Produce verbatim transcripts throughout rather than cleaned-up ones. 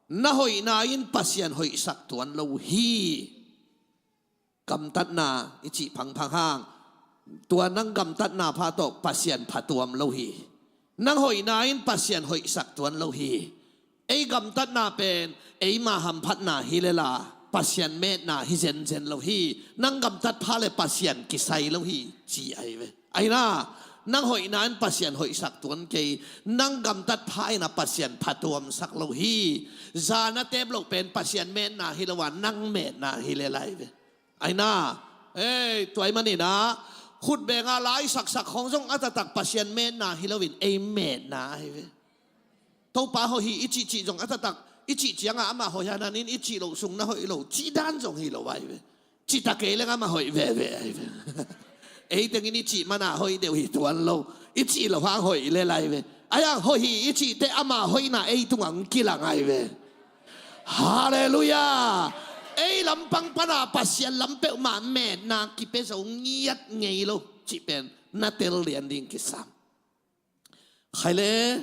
Na hoihna in Pasian hoihsak tuan lo hi. Gamtatna i cih phangphang hang, tua nang gamtatna pha tawh Pasian phatuam lo hi. Nang hoihna in Pasian hoihsak tuan lo hi. Ei gamtatna pen eima hamphatna hi lela, Pasian metna hi zenzen lo hi. Nang gamtat pha le Pasian kisai lo hi, ci ahi ve. Aina, nang hoihna in Pasian hoihsak tuan kei, nang gamtat pha ina Pasian phatuamsak lo hi. Zana tep loh pen Pasian metna hi lo a, nang metna hi lela ahi ve. Aina, ei, tua ahih manina khutbenga lai saksak khong zong a taktak Pasian metna hi loin ei metna ahi ve. Topa hoih hi i cihcih zong a taktak i cih cianga amah hoih hananin i cih loh sung na hoih lo cih dan zong hi lo ahi ve. Cih ta kei leng amah hoih veve ahi ve. Ei tengin i cih mana hoih deuh hi tuan lo. I cih loh hang hoih lela ahi ve. Ahi hang hoih hi i cihte ama hoihna ei tungah hong kilang ahi ve. Halleluiah. Ei lampang pana Pasian lam peuhmah metna kipia zo ngiat ngei lo cih pen na tel lian ding kisam. Khai le,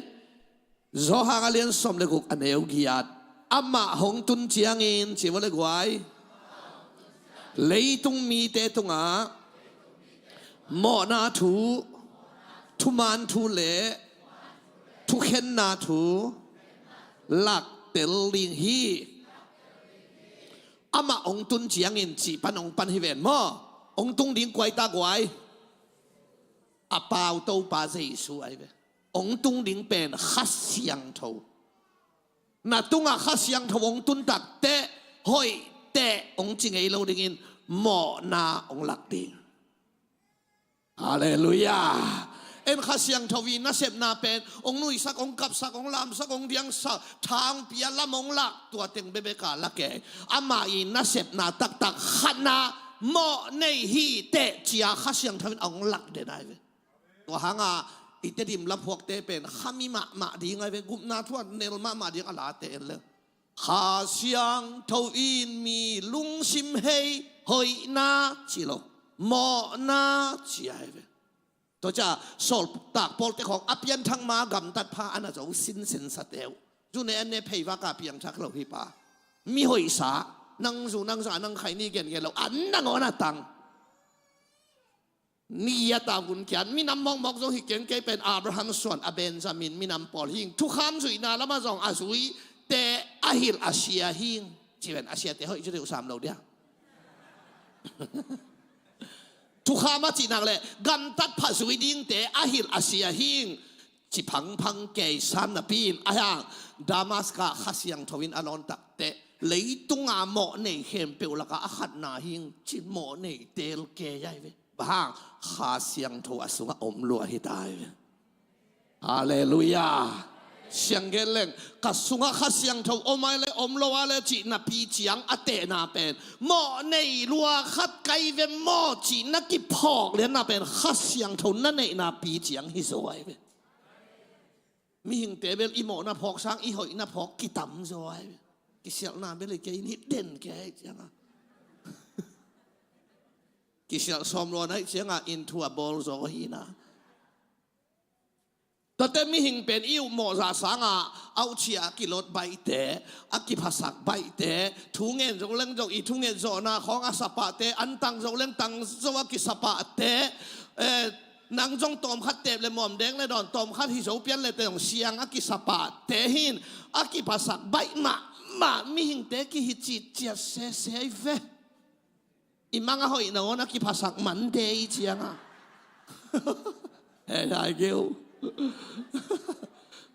Johan a lian sawm le guk a neu giat. Amah hong tun ciangin, ci vua le guai, leitung mite tungah mawhna thu, thuman thu le thukhenna thu laktel ding hi. Amah hong tun ciangin cih pan hong pan hi ven maw. Hong tung ding kua hi ta guai? A pau Topa Jesu ahi ve. Hong tung ding pen Kha Siangtho. Na tungah Kha Siangtho hong tun takteh hoih teh hong ci ngei lo dingin mawhna hong lak ding. Halleluiah. En Kha Siangtho i nasepna pen hong nuihsak, hong kapsak, hong lamsak, hong diangsak, thangpia lam hong lak, tua teng bekbek a lak e. Ama i nasepna taktak khatna mawh nei hi teh cia Kha Siangtho in hong lak den ahi ve. Tua hanga i Tedim laphuakte pen khami mahmah ding ahi ve, gupna thu a nel mahmah ding a late en le. Kha Siangtho in mi lungsim hei hoihna ci lo, mawhna ci ahi ve. Tua cia sawltak pawlte khawng a pianthak ma gamtat pha a na zo sinsen sa teu. Zune an ne phei vaka piangthak lo hi pa. Mi hoihsa, nang zu nang za nang khai ni gengen lo, an nangawn a tang. Ni a ta hun kian minam mawkmawk zong hi keng, kei pen Abraham suan a Benjamin minam pawl hing. Thukham zuihna lama zong a zuite a hilh a sia hing. Ci ven a siate hoih cu deuh sam lo dia. Thukham a cihnak le gamtat phah zui dingte a hilh a sia hing. Ci phangphang kei sam napi in a hiang Damaska Kha Siangtho in a lawn takteh leitunga mawh nei khempeuh laka a khatna hing ci mawh nei tel kei ahi ve. Bang hang? Kha Siangtho a sungah om lua hi ta hi ve. Halleluiah. Siang gen leng, ka sungah Kha Siangtho om ai le om lo a le cih napi ciang a tehna pen mawh nei lua khat kai ve maw cih na kiphawk lianna pen Kha Siangtho na neihna pi ciang hi zaw ai ve. Mihingte bel i mawhna phawk sang i hoihna phawk kitam zaw ai ve. Kisialhna bel i kei in hi den kei cianga. Kisialh sawm luan aih cianga inn thu a bawl zaw hina. Tuate mihing pen i uh mawhzah sanga auhcia a kilot baihte, a kiphasak baihte, thu ngen zo leng zo i thunget zawhna khawng a sapahte, an tang zo leng tang zo a kisapahte, eh, nang zong tawmkhat tep le muam deng le dawn tawmkhat hi zo pian le te zong siang a kisapahte hin a kiphasak baih mahmah mihingte kihi citciat sese i ve. I mang a hoih nangawn a kiphasak man te i cianga. Hei hai geu.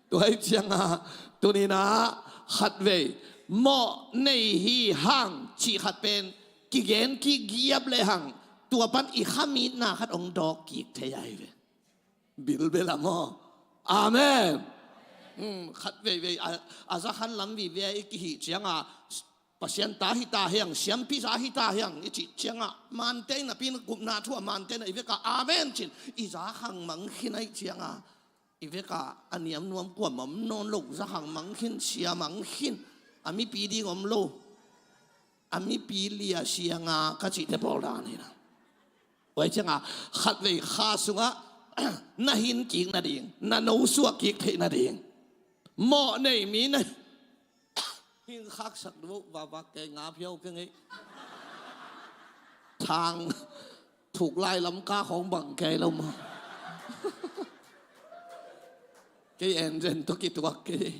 Tua i cianga tunina khatvei mawh nei hi hang cih khat pen kigen kigiap le hang tua pan i khamitna khat hong dawk kik thei ahi ve. Bilbel a maw? Amen. Hmm, khat veivei a, a zakhan lam vive i kihih cianga Pasian ta hi ta hiang, siampi za hi ta hiang i cih cianga mante i napin gupna thu a mante na i veka amen cin i za khang mang khin aih cianga i veka a niam nuam kuam om nawn lo, za khang mang khin, sia mang khin, a mipi ding om lo, a mipi lia sianga ka cihte pawl dan hina. Tua cianga khatvei kha sungah na hin kik nading, na no suak kik theih nading mawh nei mi na khaksak duh vava kei nga phiau kei ngei. Thang thuk lai lam ka khong bang kei lo ma. Kei en zen to kituak kei.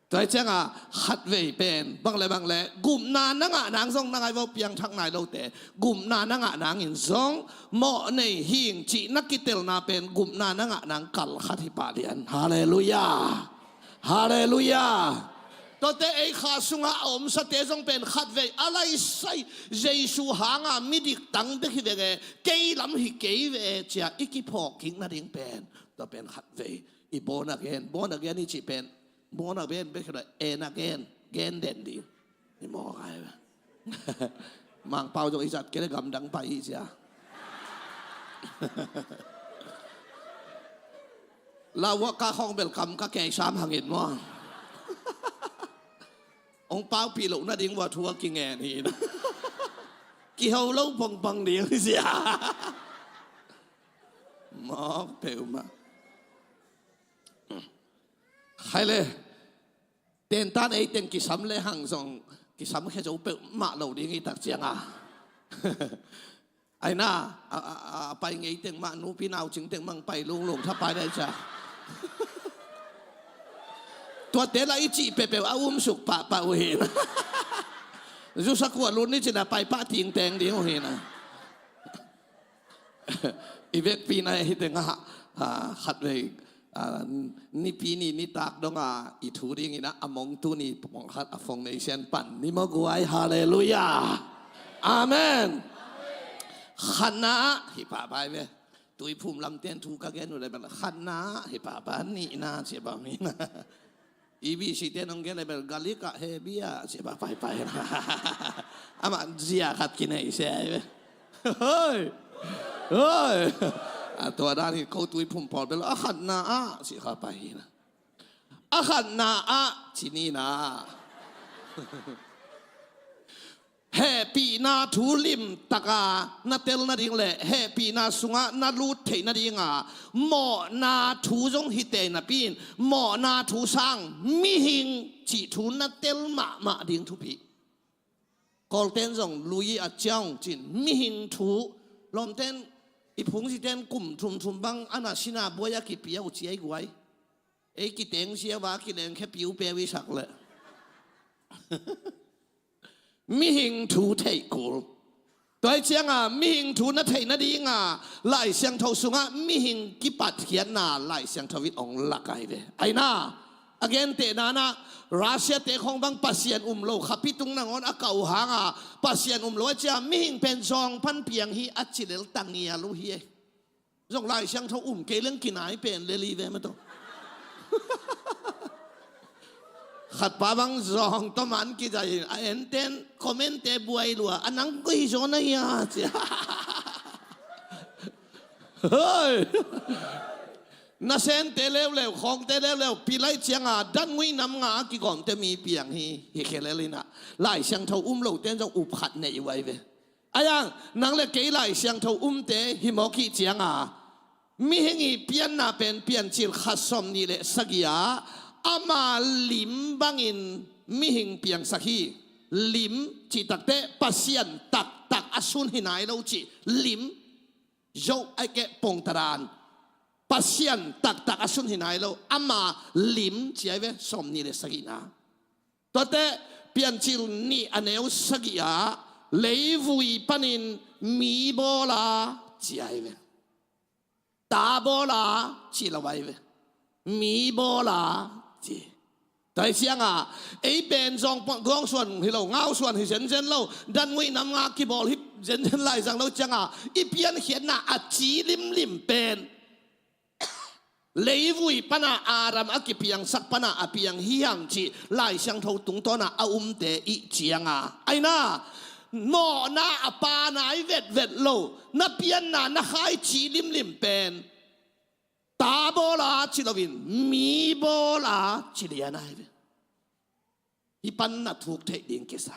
Tua hi cianga khatvei pen bang le bang le gupna na ngah nang zong na ngai vo piangthak nai lote gupna na ngah nangin zong mawh nei hing cih na kitelna pen gupna na ngah nang kal khat hi pah lian. Halleluiah. Halleluiah. Tuate ei kha sungah a omsate zong pen khatvei a laisai Jesu hanga midik tang bek hi venge kei lam hi kei ve cia i kiphawk kik nading pen tua pen khatvei i born again born again i cih pen born again bek hi lo en again gen den ding. Ni mawk ai ba. Mangpau zong i zat kei le gamdang pai hi cia. Lauak ka khong bel kam ka kei sam hangin maw. Ong pau pi lo na ding vua thua kingen hi na. Kiho lo pongpong ding hi cia. Mawk peuhmah. Khai le. Tentan ei teng kisam le hang zong kisam khe zo peuhmah lo ding i tak cianga. Aina a, a, a pai ngei teng mah nupi nau cing teng mang pai lunglung tha pai dai ca. Tuate la i cih peuhpeuh a umsuk pahpah uh hina. Zusa kuah lut ni cina pai pah ting teng ding uh hina. I vekpi na hi tengah khatvei nipi ni nitak donga i thu dingin a mong tuni pongkhat a foundation pan ni maw guai. Halleluiah. Amen. Khatna ah hi pahpah hi ve. Tuiphum lamten thu ka gen uh le bel khatna ah hi pahpah nihna cia bang hi na. I bisi te nong gen le bel galik ah hebia cia pahpah hi pah hi na. Amah zia khat kinei sia hi ve. Hoi. Hoi. A tua dan hi ko tuiphum pawl bel a khatna ah ci kha pai hi na. A khatna ah ci ni na. Hehpihna thu limtaka na tel nading le hehpihna sungah na lut theih nadinga mawhna thu zong hi tei napi in mawhna thu sang mihing cih thu na tel mahmah ding thupi. Kawlten zong lui a ciang cin mihing thu lawmten i phungziten kum thumthum bang a na sina buai a kipia uh ciai guai. Ei kiteng sia va kileng khe piu pe wi sak le. Mihing thu theih kul. Tua hi cianga mihing thu na theih nadinga Lai Siangtho sungah mihing kipatkhiatna Lai Siangtho in ong lak ai ve. Aina a gentehna na Russia te khong bang Pasian um lo khapi tung nangawn a kau hanga Pasian um lo a cia mihing pen zawng pan piang hi a cilel tangial uh hi e. Zong Lai Siangtho um kei leng kinai pen leli ve maw to. Khatpa bang zawng tawh man kizai a enten comment te buai lua a nang koi zaw na hia cia. Hoi. Nasente leuleu khawngte leuleu pilai cianga dan ngui nam nga a kigawmte mi piang hi hi khelel inah Lai Siangtho um loten zong up khat nei uai ve. Ayang nang le kei Lai Siangtho umte hi mawk hi cianga mihing i pianna pen Piancil khat sawm nih le sagih ah ama lim bangin mihing piangsak hi. Lim cih takte Pasian taktak a sun hi nai lo cih lim zo ai keh pongtadan Pasian taktak a sun hi nai lo ama lim ciai ve sawm nih le sagihna. Tuate Piancil nih a neu sagih ah leivui panin mi bawla ci ai ve. Ta bawla ci lo ai ve. Mi bawla ci. Tua hi cianga ei pen zawng gawng suan hi lo ngau suan hi zenzen lo dan ngui nam nga kibawl hi zenzen lai zang lo cianga i piankhiatna a ci limlim pen leivui pana Adam a kipiangsak pana a piang hi hang cih Lai Siangtho tungtawna a umte i cianga aina mawhna a pa nai vetvet lo na pianna na khai ci limlim pen ta bawla ci loin mi bawla ci lian ai ve. Hi pan na thuk theih ding kisa.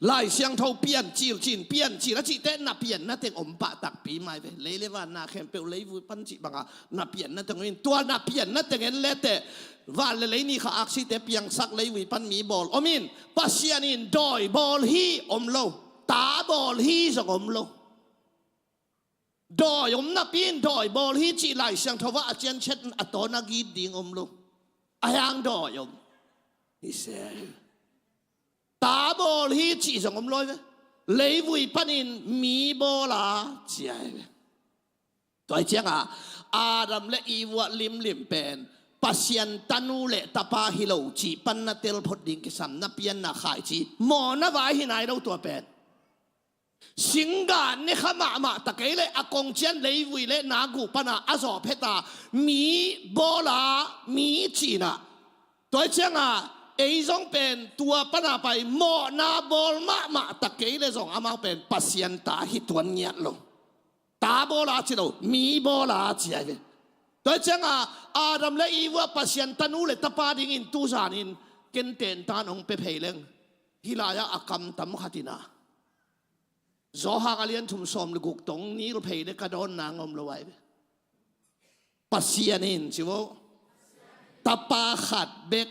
Lai Siangtho piancil cin, piancil a cihte na pianna teng om pah takpi mai ve. Lei le van na khempeuh leivui pan cih banga na pianna teng om in, tua na pianna teng en leteh van le lei ni kha aksite piangsak leivui pan mi bawl om in, Pasian in dawi bawl hi om lo, ta bawl hi zong om lo. Dawi om napi in dawi bawl hi cih Lai Siangtho ah a cianciat a tawn a git ding om lo. A hiang dawi om hi se. Ta bawl hi cih zong om lo hi ve. Leivui panin mi bawl a ci a hi ve. Tua hi cianga Adam le Eve uh limlim pen Pasian tanu le tapa hi lo cih pan na telphot ding kisam, na pianna khaici mawhna vai hi nai lo tua pen. Singgah nekha mahmah ta kei leh a kongcian leivui le na guh pana a zawh pheta mi bawla mi cina. Tua hi cianga ei zong pen tua pana pai mawhna bawl mahmah ta kei leh zong amau pen Pasian ta hi tuan ngiat lo. Ta bawla ci lo, mi bawla ci a hi ve. Tua hi cianga Adam le Eve uh Pasian tanu le tapa dingin tuzanin ken tentan hong pia phei leng, hih lai-ah a kamtam khat in a Johan a lian thum sawm le guk tawh nilh phei le ka dawnna ngawm lo ai ve. Pasian in ci vo, tapa khat bek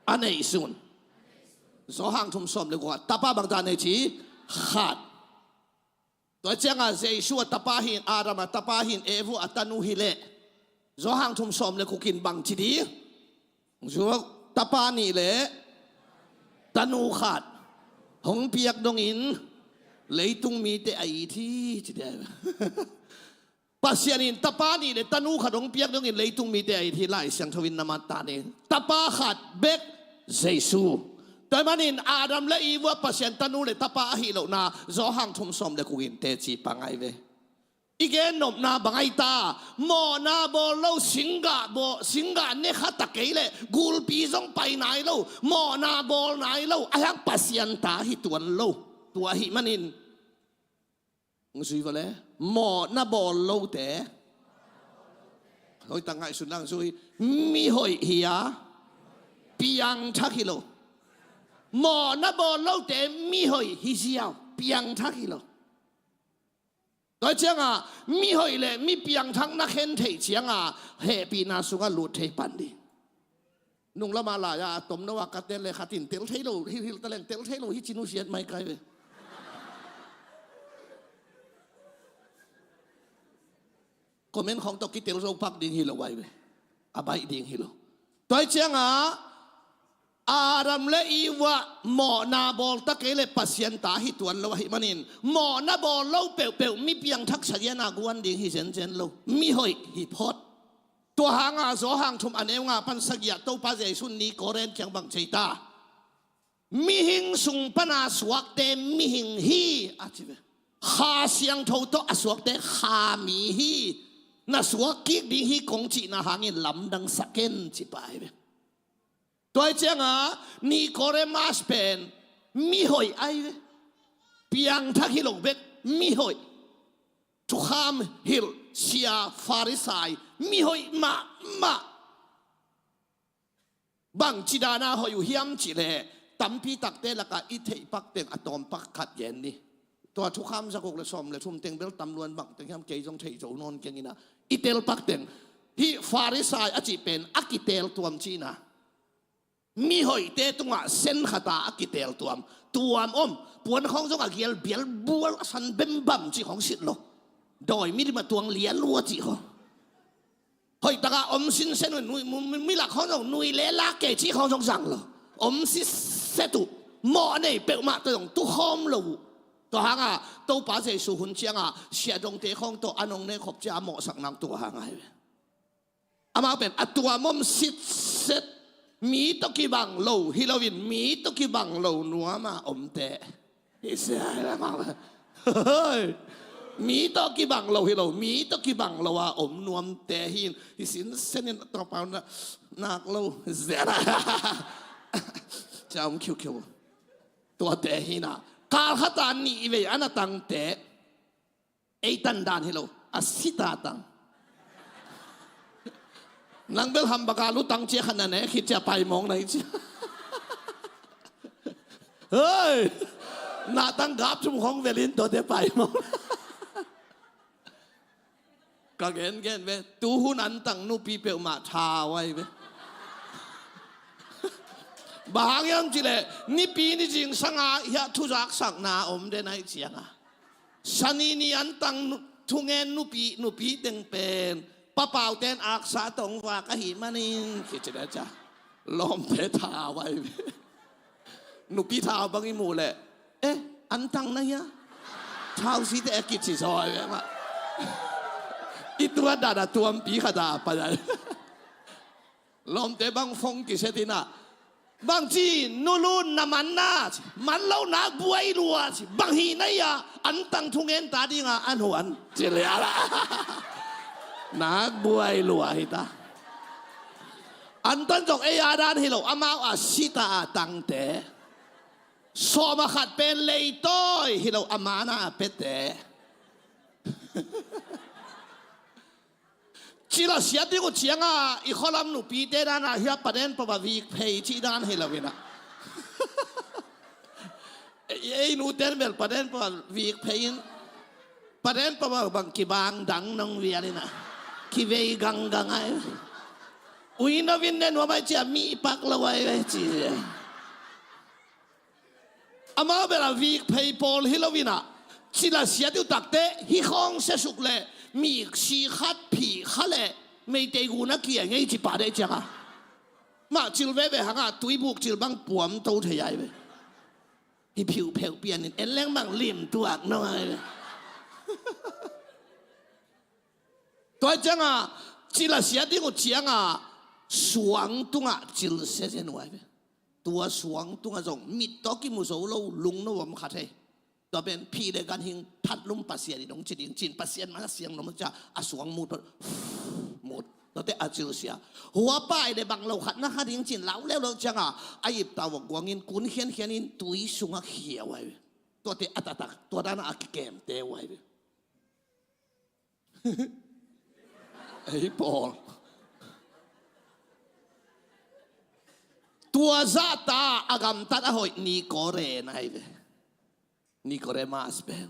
a neihsun. Johan thum sawm le guk ah tapa bangtan nei ci? Khat. Tua cianga Jesu a tapa hin, Adam a tapa hin, Eve a tanu hileh Johan thum sawm le guk in bang ci ding? Zuak, tapa nih le tanu khat hong piak dongin leitung mite a it hi ci ding. Pasian in tapa nih le tanu khat hong piak dongin leitung mite a it hi, Lai Siangtho in na mattan hi. Tapa khat bek Jesu. Tua manin Adam le Eve Pasian tanu le tapa ahi lohna Johan thum sawm le guk in teci pang ai ve. I gen nopna bang ai ta, mawhna bawl lo, singgah bawl, singgah nekha ta kei leh gulpi zong pai nai lo, mawhna bawl nai lo, a hiang Pasian ta hi tuan lo. Tua ahi manin, ng zui va le, mawhna bawl lote, hoih tak ngaihsun lang zui, mihoih hi a, piangthak hi lo. Mawhna bawl lote mihoih hi ziau, piangthak hi lo. Tua cianga mihoih le mi piangthak na khen theih cianga hehpihna sungah lut thei pan ding. Nung lama lai-a a tom no a ka tel le khat in tel thei lo, hilhhilh taleng tel thei lo hi ci nusiat mai kai ve. Comment khawng tawh kitel zo pak ding hi lo ai ve. A baih ding hi lo. Tua cianga Adam le Eve mawhna bawl ta kei le Pasian ta hi tuan lo ahi manin, mawhna bawl lo peuhpeuh mi piangthak sagiana guan ding hi zenzen lo. Mihoih hi phot. Tua hanga Johan thum a neu nga pan sagih ah Topa Jesu Nikoren kiang bang ci ta? Mihing sung pana suakte mihing hi a ci ve. Kha Siangtho tawh a suakte kha mi hi. Na suak kik ding hi kong cihna hangin lamdang sa ken ci pah hi ve. Tua hi cianga Nikodemas pen mihoih ai ve. Piangthak hi lo bek, mihoih. Thukham hilh sia Farisai, mihoih mahmah. Bangci dana hoih uh hiam cihleh tampi takte lakah i theih pak teng a tawm pak khat gen ni. Tua thukham zaguk le sawm le thum teng bel tamluan bang teng hiam kei zong theih zo nawn keng ina. I tel pak teng hih Farisai a cih pen a kitel tuam cihna. Mihoihte tungah sen khata a kitel tuam. Tuam om, puan khawng zong a gial bial bual a san bembam cih khawng sit lo. Dawi milim a tuang lian lua cih khawng. Hoihtaka om sinsen uh, nui, mu-, mu-, milak khawng zong nui le lak kei cih khawng zong zang lo. Om siset uh, mawh nei peuhmah tawh zong tukhawm lo uh. Tua hanga Topa Jesu hun cianga siahdongte khawng tawh a nong ne khop cia a mawhsak nang tua hanga hi ve. Amau pen a tuam om sitset, mi tawh kibang lo hi loin mi tawh kibang lo nuama omte. Hi sia hi la amau pen. Mi tawh kibang lo hi lo, mi tawh kibang lo a om nuamte hi in, hi sinsenin a tawpau na, nak lo zera. Cia om khiukhiu. Tuate hi na. Kal khata nih vei a na tangte. Ei tandan hi lo, a sita tang. Nang bel hambaka lutang cia khat na ne khit cia paimawng na hi cia. Hei! Nahtang gap thum khong velin tuate pai maw? Ka gengen ve, tuhun antang nupi peuhmah thau ahi ve. Bang hang hiam cih leh Nipi ni zingsang a hiah thuzaksakna om den ahih ciangin, Sani ni antang nu-, thungen nupi, nupi teng pen papaute in aksa tawh vak ahih manin kici ding a, lawmte thau ahi ve. Nupi thau bang i muh leh, eh, antang na hia? Thau site a kici zaw ahi ve mah. I tuat dan a tuampi khat a pai ahi. Lawmte bang phone kiset in a, bang ci, nu Lun na man na, ci. Man lo, nak buai lua, ci. Bang hih na hia? Antang thungen ta ding a, an huan, ci leh a la. Nak buai lua hi ta. Antang zong ei a dan hi lo, amau a sita a tangte. Sawm a khat pen leitawi hi lo, a man a pete. Cil a siat ding uh ciangin i khualam nupite dan a hiah paden pawh a vik phei cih dan hi lo in a. Ei, ei nute in bel paden pawh a vik phei in, paden pawh a bang kibang dang nong vial in a, kivei ganggang ahi. Ui, na vin ne nuam ahi, ci a, mi pak lo ahi ve ci. Amau bel a vik phei pawl hi lo in a, cil a siat uh takte hih khawng siasuk leh mik si khat phih kha leh Meitei gun a kia ngei ci pah deh ciangin, mah cil veve hangin tuibuk cil bang puam to thei ahi ve. Hih phiupheuh pian in en leng bang lim tuak nong ahi ve. Tua ciangin cil a siat ding uh ciangin suang tungah cil sia zen uh ahi ve. Tua suang tungah zong mit tawh kimu zo lo lungno om khat hi. Tua pen phih leh ganhing thatlum pasian in hong ci ding, ci-in Pasian man a siang lo maw, ci a, a suang mut pah, mut. Tuate a cil sia. Hua pai leh bang lo khat na kha ding, ci-in lau leuleu ciangin a ip tau a guangin kun khiankhian in tui sungah khia uh ahi ve. Tuate a taktak tua dan a kikemte uh ahi ve. Ei pawl. Tua zahta a gamtat a hoih Nikodem ahi ve. Nikodemas pen.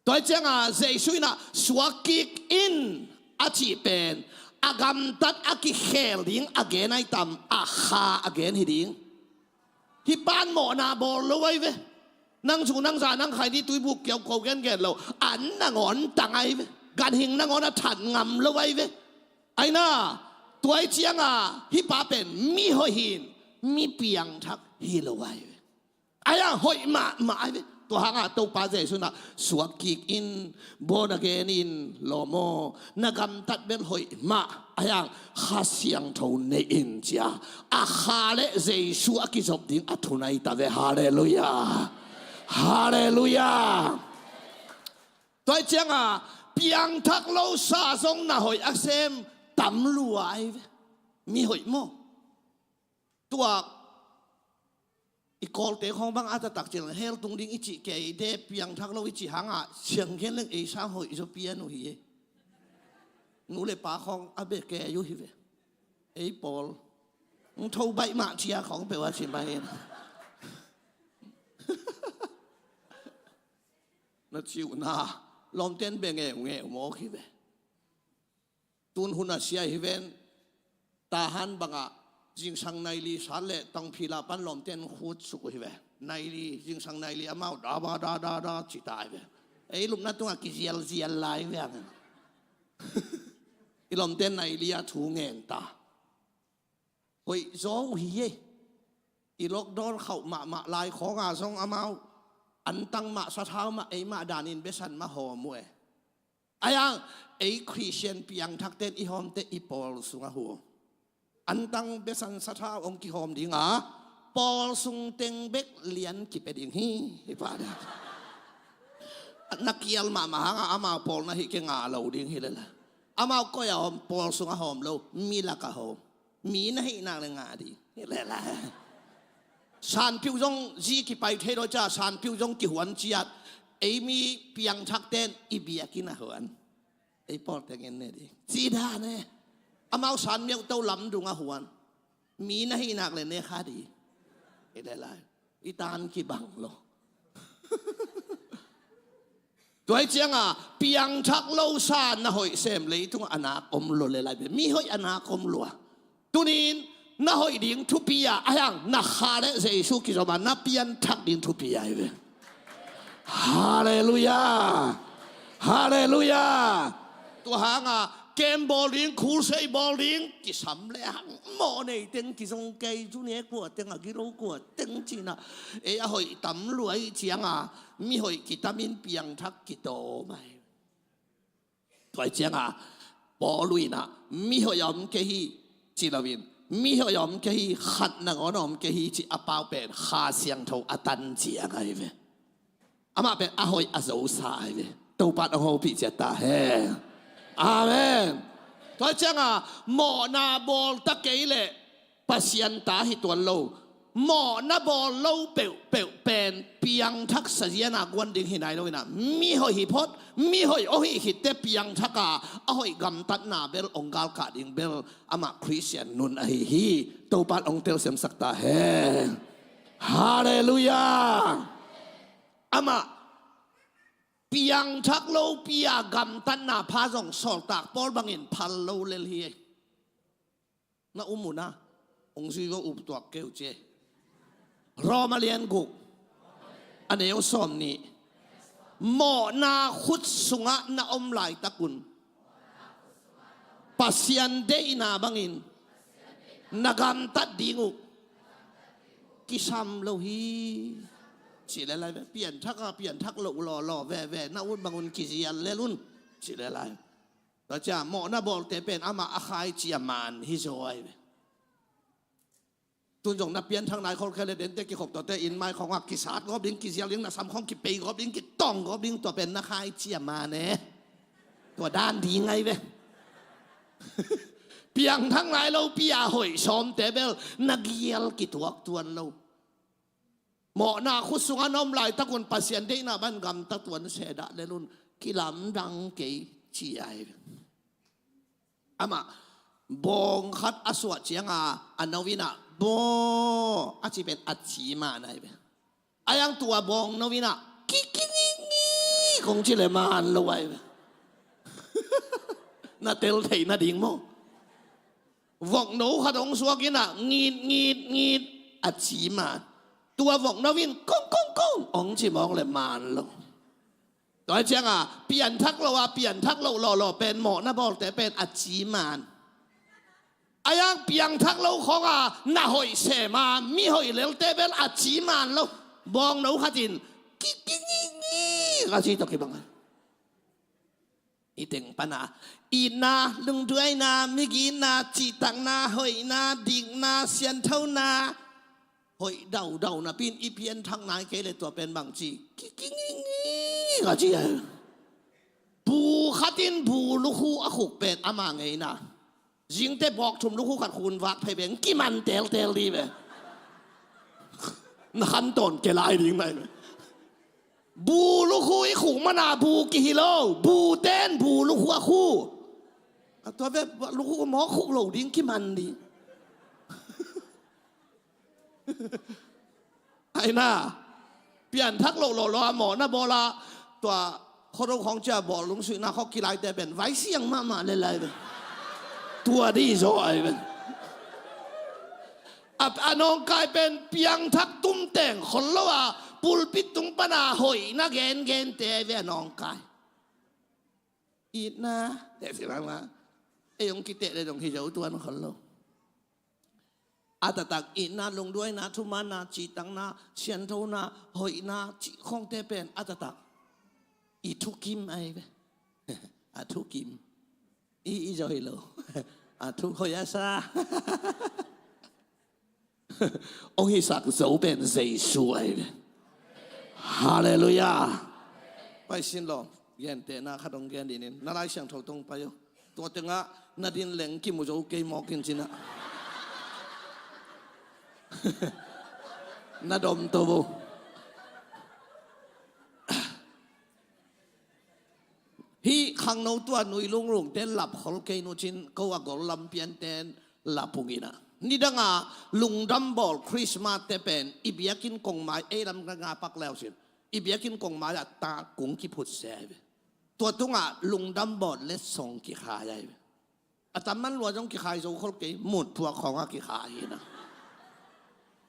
Tua ciangin Jesu in a suak kik in a cih pen a gamtat a kikhel ding a gen ahi tam, a kha a gen hi ding? Hih pan mawhna bawl lo ahi ve. Nang zu nang za nang khai ni tuibuk kiau ko gengen lo, an nangawn tang ahi ve. Ganhing nangawn a that ngam lo ahi ve. Aina, tua ciangin hih pa pen mi hoih hi in, mi piangthak hi lo ahi ve. Ahi hang hoih mahmah ahi ve. Tua hangin Topa Jesu in a suak kik in, born again in, lawm aw, na gamtat bel hoih mah. Ahi hang Kha Siangtho nei in, ci a, a kha leh Jesu a kizop ding a thu nai ta ve. Halleluiah. Halleluiah. Tua ciangin piangthak lo sa zong na hoih a sem tam lua ahi ve. Mi hoih maw? Tua i Kawlte khawng bang a taktak cil hell tung ding i cih kei de, piangthak lo i cih hangin siang gen leng ei sang hoih zaw pian uh hi e. Nu leh pa khawng a beh kei uh hi ve. Ei pawl, ng tho baih mah, ci a khawng peuh a ci mah hi. Na ciuhna lawmte in beh ngeungeu mawk hi ve. Tun hun a sia hi ven, Tahan bangah zingsang nai li sat leh Tangphila pan lawmte in khut suk uh hi ve. Nai li, zingsang nai li amau da ba da da da ci ta hi ve. Ei lupna tungah kizialzial lai hi ve hang. I lawmte in nai li a thu ngen ta. Hoih zaw uh hi e. I lockdown khauh mahmah lai khawngah zong amau antang mah, sathau mah, ei mah danin besan mah hawm uh e. Ahi hang ei Khristian piangthakte in i hawmte i pawl sungah hawm. Antang besan sathau hong kihawm ding a, pawl sung teng bek lian kipia ding hi, hi pa ding. Na kial mahmah hangah amau pawl na hih kei ngah lo ding hi lel a. Amau koi a hawm, pawl sungah hawm lo, mi lakah hawm. Mi na hih nak leh ngah ding hi lel a. Sanpiu zong zi kipai thei lo ca, sanpiu zong kihuan ciat, ei mi piangthakte in i biakinn ah huan. Ei pawlte in ne ding ci dan e. Amau san miauhto lamdung ah huan. Mi na hih nak leh ne kha ding hi lel a. I tan kibang lo. Tua hi cianga piangthak lo sa na hoih sem leitungah a nak om lo le lai ve. Mi hoih a nak om lo a. Tunin na hoih ding thupi a, a hiang na kha le Jesu kizom a na pianthak ding thupi a hi ve. Halleluiah. Halleluiah. Tua hanga kem bawl ding, khulsei bawl ding kisam le hang maw nei teng kizong kei cu ne kua teng a gilo kua teng cina. Ei a hoih tam luai cianga mi hoih kitamin piangthak kitawm ai. Tua hi cianga Paul inah mi hoih a om kei hi ci loin mi hoih a om kei hi, khat nangawn a om kei hi ci a pau pen Kha Siangtho a tan ciang ai ve. Amah pen a hoih a zosa ai ve. Topa'n hong hopih ciat ta hen. Amen. Tua cianga mawhna bawl ta kei leh Pasian ta hi tuan lo. Mawhna bawl lo peuhpeuh pen piangthak saziana guan ding hi nai lo inah mi hoih hi phot, mi hoih aw hi khitte piangthaka a hoih gamtatna bel ong galkah ding bel amah Khristian nun ahi hi. Topa'n ong telsiamsak ta hen. Halleluiah. Amah piangthak lopi a gamtatna pha zong sawltak Paul bangin phal lo lel hi. Na um uh na ong zui go up tuak keu cie. Roma lian guk a neu sawm nih. Mawhna khut sungah na om laitakun Pasian deihna bangin na gamtat ding uh kisam lo hi. Ci le lai ve. Pianthak a pianthak lo lawlaw veve na ut bangun kizial lel un. Ci le lai. Tua cia mawhna bawlte pen amah a khaici a man hi zaw ai ve. Tun zong na pianthak nai khol khe le dente kikhop tuate inn mai khawngah kisat gawp ding, kizial ding, na sam khawng kipei gawp ding, kitawng gawp ding, tua pen na khaici a man e. Tua dan ding ai ve. Piangthak nai lopi a hoih sawmte bel na gial kituak tuan lo. Mawhna khut sungah na om laitakun Pasian deihna ban gamta tuan sedah lelun kilamdang kei ci ai. Amah bawng khat a suah cianga a no inah baw a ci pen a ci man ai ve. A yang tua bawng no inah kikingingi kong ci le man lo ai ve. Na tel theih nading maw? Vok no khat hong suak inah ngit ngit ngit a ci man. Tua vok no in kong kong kong hong ci mawk le man lo. Tua cianga pianthak lo a pianthak lo lawlaw pen mawhna bawlte pen a ci man. A yang piangthak lo khawnga na hoih sema mi hoih lelte bel a ci man lo. Bawng no khatin kikingingi a ci tawh kibang a. I teng pana itna, lungduaina, migitna, cihtakna, hoihna, dikna, sianthona, hoih daudau napin i pianthak nai kei le tua pen bang ci kikingingi a ci a. Bu khatin bu lukhu a khuk pen ama ngeina. Zingte bawk thum lukhu khat khun vak phei beng kiman teltel di ve. Na khan tawn ke lai ding nai ve. Bu lukhu i khuk mana bu kihi lo. Bu ten bu lukhu a khu. A tua ve lukhu mawk khuk lo ding kiman di. Aina pianthak lo lo lo a mawhna bawla tua khuado khawng cia bawl lungsuihna khaw kilaite pen vaisiang mahmah le lai pen tua di zaw ai pen a nawngkai pen piangthak tumteng khol lo a pulpit tung pana hoihna gengente ai ve a nawngkai. Itna teh si mama ei hong kiteh le dong hi zo tuan khol lo. A taktak itna, lungduaina, thumanna, cihtakna, sianthona, hoihna cih khawngte pen a taktak i thukim ai ve. A thukim i i zo hi lo. A thuk hoih a sa. Hong hisak zo pen Jesu ai ve. Halleluiah. Pai sin lo. Gentehna khat hong gen dinin na Lai Siangtho tong pai o. Tua tengah na din leng kimu zo kei mawk in cinah na dom to bo. Hih khangno tua nui lunglungte lap khol kei nu cin ko a gol lampianten lap ung inah. Nidanga lungdam bawl Christmas te pen i biakinn kongmai, ei lam nga pak leusin, i biakinn kongmai ah tak kung kiphut se ahi ve. Tua tungah lungdam bawl letsong kikhai ahi ve. A tamman lua zong kikhai zo khol kei, mutpuak khawngah kikhai hi na.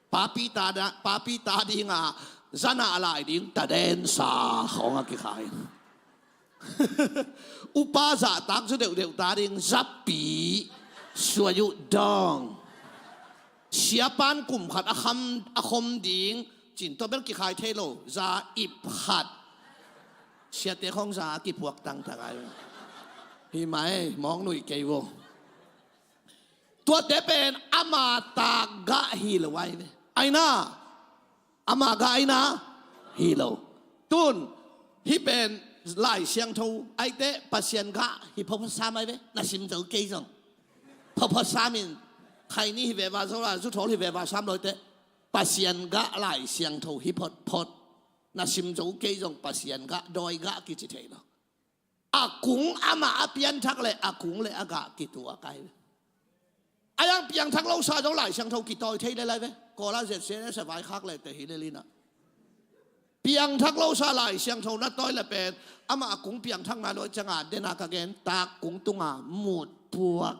Papi ta da, papi ta dinga zana a lai ding tadensa khawngah kikhai hi na. Upa zahtak zu deuhdeuh ta ding zapi suayu dong. Siapan kum khat a kham a khom ding cin tua bel kikhai thei lo, za ip khat. Siate khong za kipuak tangtang ai. Hi mai mawng nui kei vo. Tuate pen ama tak gah hi lo ai ve. Aina ama gah aina hi lo. Tun hi pen Lai Siangtho aite Pasian gah hi phawpha sam ai ve. Na sim zo kei zong phawpha sam in khaini hi veva zo la zuthawl hi veva sam loite Pasian gah Lai Siangtho hi photphot. Na sim zo kei zong Pasian gah dawi gah kici thei lo. A kung amah a pianthak le a kung le a gah kituak ai ve. A yang piangthak losa zong Lai Siangtho kitawi thei le lai ve. Kawla zet se le sa vaikhak le te hi le lina. Piangthak losa Lai Siangtho na tawi le pen amah a kung piangthak na lawi cianga dena ka gen tak kung tunga mutpuak.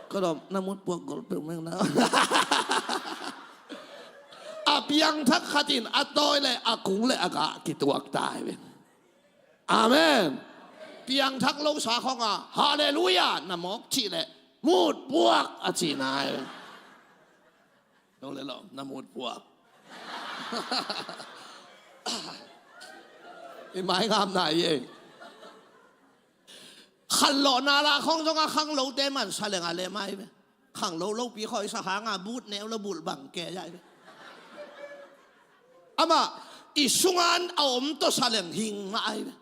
Ka dawm na mutpuak gol peuh meng na. A piangthak khatin a tawi le a kung le a gah kituak ta ai ve. Amen. Piangthak losa khonga halleluia na mawk cih le mutpuak a cihna ai ve. Lo le lo na mutpuak. I mai ngamna i ei. Khanlawhna la khong zonga khanglote man saleng a le mai ve. Khanglo lopi khawisa hanga but neu lo bulh bang ke ai ve. Amah i sungan a om tawh saleng hing mah ai ve.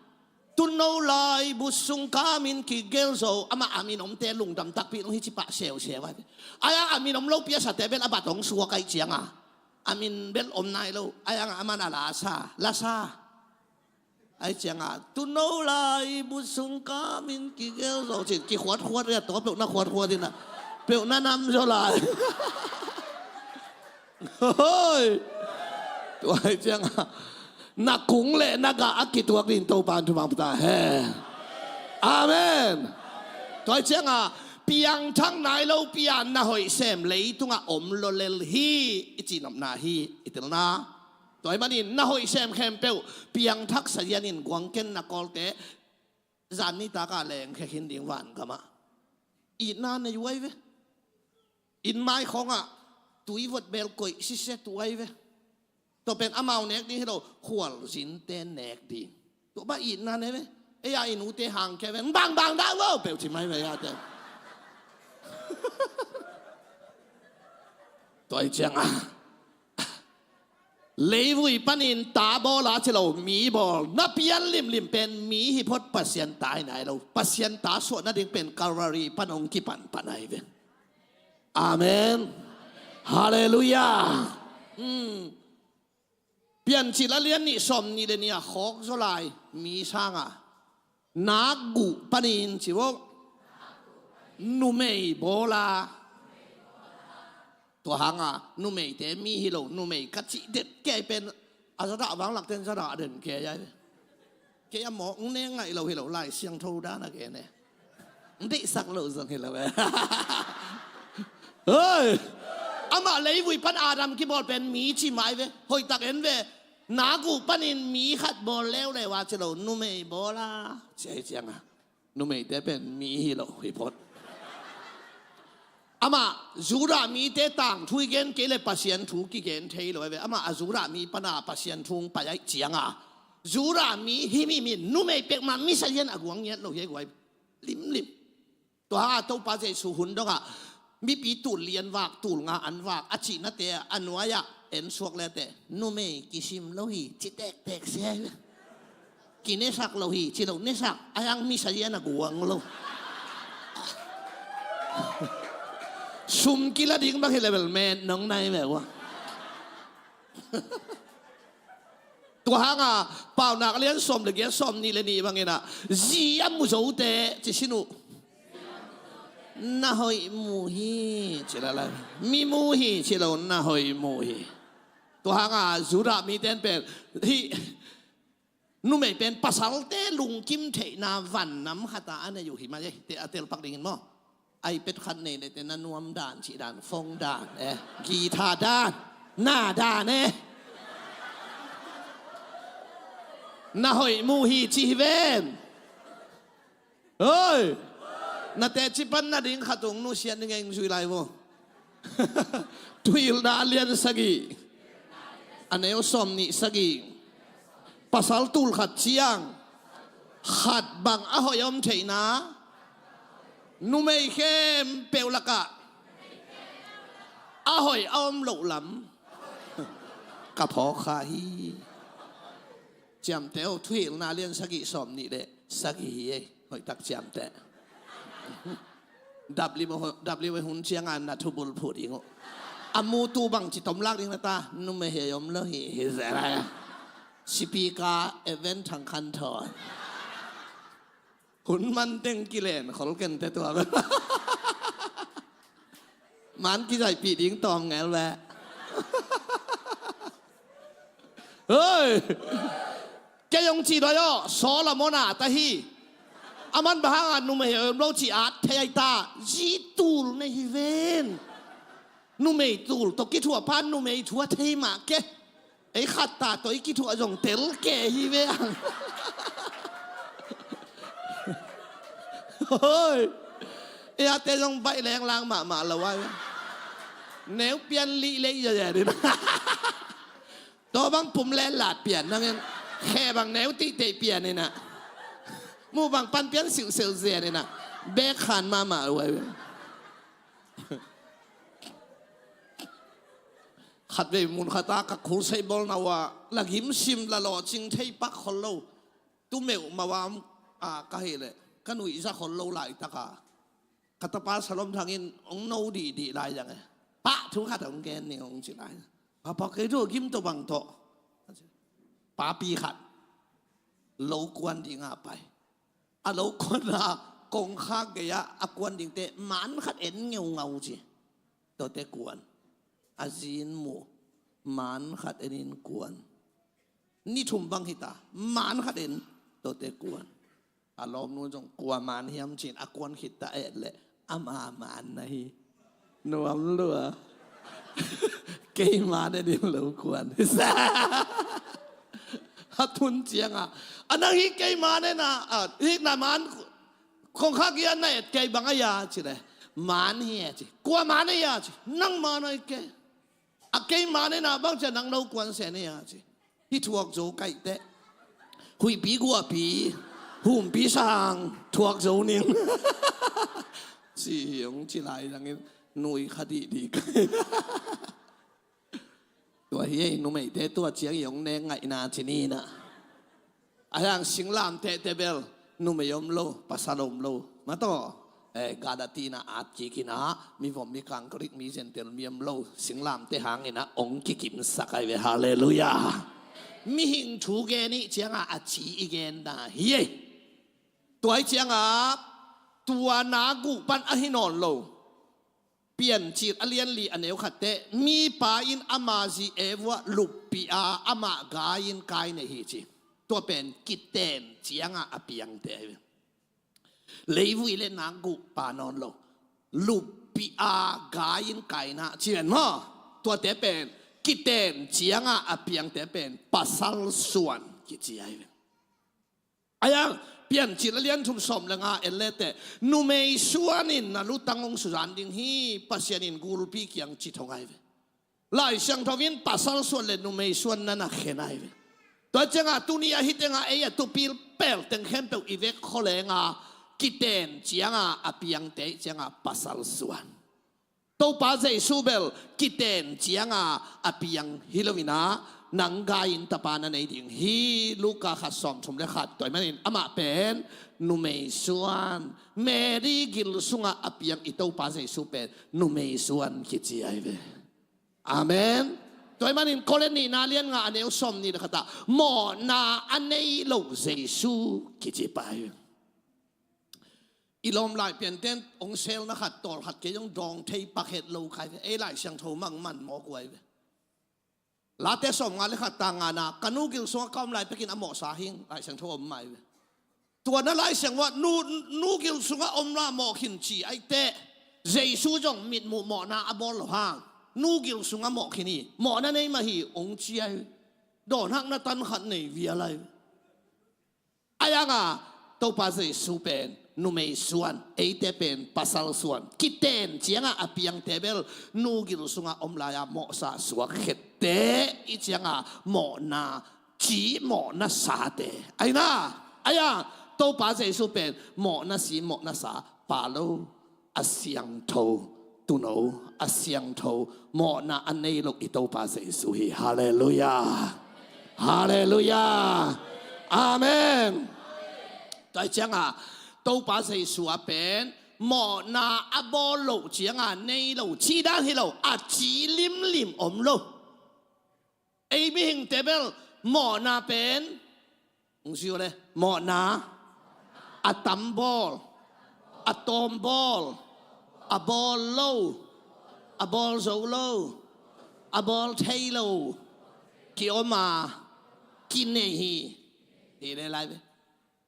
Tuno lai but sung kamin kigel zo amah a min omte lungdam takpi nung hi cipah seuseu ai ve. Ai a min om lopi a sate bel a bat hong suak ai cianga a min bel om nai lo ai anga aman a lasa lasa. Ai cianga tuno lai but sung kamin kigel zo cin kikhuatkhuat ria tua peuh na khuatkhuat ina peuh na nam zo lai. Hoi. Tua ai cianga na kung le na gah a kituak din Topan thumang puta he. Amen. Tua ai cianga piangthak nai lo pia na hoih sem leitunga om lo lel hi i cinopna hi i tilna. Tua ahih manin na hoih sem khempeuh piangthak sazianin guangken na kawlte zan nitaka leng khekhin ding van gamah itna nei uai ve. Inn mai khawngah tui vot bel koih sisia tuai ve. Tua pen amau nek ding hi lo khualzinte nek ding. Tua bah itna nei ve. Ei a i nute hang kia ve bangbang dah vo peuh ci mai ve iate. Tua i cianga leivui panin ta bawla ci lo mi bawl na pian limlim pen mi hi phot Pasian ta hi nai lo. Pasian ta suah nading pen Calvary pan hong kipanpan ahi ve. Amen. Halleluia. Piancil a lian nih sawm nih le nih a khawk zaw lai mi sanga nak guh panin ci vok numei bawla. Tua hanga numeite mi hi lo numei ka cih det kei pen a zadah vanglakten zadah den kei ai. Kei a mawk neng ngaih lo hi lo Lai Siangtho dan a gen e. N deihsak lo zong hi lo e. Hoi. Amah leivui pan Adam kibawl pen mi ci mai ve. Hoihtak en ve. Nak uh panin mi khat bawl leuleu a ci lo numei bawla ci ai cianga numeite pen mi hi lo hi phot. Amah Judah mite tangthu i gen kei le Pasian thu kigen thei lo ai ve. Amah a Judah mi pana Pasian thu hong pai ai cianga Judah mi hi mi min numei pekmah misa lian a guang ngiat lo hi ai guai limlim. Tua hanga Topa Jesu hun dongah mipi tul lian vak tul nga an vak a cihnate a nuai-ah en suak lete numei kisim lo hi ci tektek sia hi. Kinesak lo hi ci lo nesak a yang misa lian a guang lo. Sum kila ding bang hi level met nong nai meuh. Tua hanga Paunak lian sawm le giat sawm nih le nih bangina zi a mu zote ci sin uh. Na hoih mu hi, ci lala. Mi mu hi, ci lo, na hoih mu hi. Tua hanga Judah mite in pen, hih numei pen pasalte lungkim theihna van nam khata a nei uh hi mah e, te a telpak dingin maw. iPad khat nei leh te na nuam dan, cih dan, phone dan, eh, guitar dan, na dan, eh. Na hoih mu hi ci hi ven. Oi! Na teci pan na ding khat ung nusiat ni ngei zui lai vo. Thuhilhna a lian sagih, a neu sawm nih sagih. Pasal tul khat ciang khat bang a hoih a om theihna, numei khempeuh lakah a hoih a om loh lam ka phawk kha hi. Ciamteh o, Thuhilhna a lian sagih sawm nih le sagih hi ei. Hoihtak ciamteh. Dap lim a hun, dap lim a hun cianga na thubul phut ing uh. A mutu bangci tom lak ding na ta, numei hi om lo hi, hi zeh lai. Sipika event thang khan thawn. Hun man teng kilen khol ken te tua. Man kizaihpih ding tawm ngel ve. Hoi! Kei hong ci doi aw, Solomon a ta hi. A man bang hanga numei hi om lo ci at thei ai ta, zi tul nei hi ven. Numei tul tawh kithuah pan numei thu a thei mah ke. Ei khat ta tawh i kithuah zong tel ke hi ve ang. Hoi. Ei ate zong baih lenglang mahmah lo ai. Neu pian lih leh i zazen in. Tua bang pum len lat pian nangin. Khe bang neu tihte pian in ah. Mu bang pan pian siuhseuh zen in ah. Bek khan mahmah lo ai. Khatvei mun khata ka khulsei bawlna uh ah la gimsim la lawhcing thei pak khol lo. Tumeuh mawam a ka hih leh ka nuihza khol lo laitaka ka tapa Salom Thang in hong no dihdih lai zang e. Pah thu khat hong gen ning hong ci lai. Papa kei thu gim tawh bang tawh. Papi khat lo kuan dinga pai. A lo kuanna kongkhak gei-ah a kuan dingte man khat en ngeungau ci. Tuate kuan. A zin mu man khat en in kuan. Ni thum bang hita man khat en tuate kuan. A lawmnu zong kua man hiam cin a kuan khit ta et leh ama man na hi. Nuam lua. Kei man en in lo kuan. A tun cianga a nang hi kei man en a, a, hi na man kongkhak hi a na et kei bang a ya ci le. Man hi e ci. Kua man a ya ci. Nang man a hi kei. A kei man en a bang cia nang lo kuan sen hi a ci. Hi thuak zo kaih teh. Huihpi guahpi humpi sang thuak zo ning. Ci hi hong ci lai zangin nui kha dihdih kai. Tua hi ei numeite tua ciang hi hong nek ngaihna ci ni na. A hiang singlamteh tebel numei om lo, pasal om lo. Mataw, eh, Galati na at kik in ah, mi vom mi kang Greek mi Gentile mi om lo, singlamteh hang in ah ong kikimsak ai ve, halleluiah. Mihing thu gen ih cianga a ci i gen da hi ei. Tua ih cianga tua na guh pan ahi nawn lo. Piancil a lian li a neu khat teh, mipa in ama zi Eva luppih a, amah gai in Kain nei hi ci. Tua pen kiten cianga a piangte ahi ve. Leivui le nak guh pa nawn lo. Luppih a gai in Kain ah ci ven maw. Tuate pen kiten cianga a piangte pen pasal suan kici ahi ve. Ayang, Piancil a lian thum sawm le nga en leteh, numei suan in na lutang hong suzan ding hi, Pasian in gulpi kiang ci thong ai ve. Lai Siangtho in pasal suan le numei suan na na khen ai ve. Tua cianga tuni a hi tenga ei a tupil pel teng khempeuh i vek kholeng a kiten cianga a piangte cianga pasal suan. Topa Jesu bel kiten cianga a piang hi lo in ah, nang gai in tapa na nei ding hi. Luka khat sawm thum le khat. Tua ahih manin amah pen numei suan, Mary gil sunga a piang i Topa Jesu pen numei suan kici ai ve. Amen. Tua ahih manin Korin nihna lian nga a neu sawm nih le khat ah mawhna a nei lo Jesu kici pa ai ve. I lawm lai pianten hong selna khat, tawl khat kei zong dawng thei pak het lo khai ve. Ei Lai Siangtho mangman mawk uai ve. Late sawmnga le khat tang ngana, ka nu gil sungah ka om lai pekin a mawhsa hing, Lai Siangtho om mai ve. Tua na Lai Siangtho ah nu, nu gil sungah om la mawh khin ci aite, Jesu zong mitmuh mawhna a bawl lo hang, nu gil sungah mawh khin hi, mawhna nei mah hi hong ci ai. Dawnhakna tan khat nei vial ai. Ai hanga Topa Jesu pen numei suan, eite pen pasal suan. Kiten cianga a piangte bel nu gil sunga om laia mawhsa suak khette i cianga mawhna ci, mawhna sate. Aina, aia Topa Jesu pen mawhna si, mawhna sa pa lo, a siangtho tuuno, a siangtho, mawhna a nei lo i Topa Jesu hi. Halleluiah. Halleluiah. Amen. Tua cianga Topa Jesu a pen mawhna a bawl lo cianga nei lo, ci dan hi lo, a ci limlim om lo. Ei mihingte bel mawhna pen, hong ci uh le, mawhna a tam bawl, a tawm bawl, a bawl lo, a bawl zo lo, a bawl thei lo, ki om a, ki nei hi. Hi le lai ve.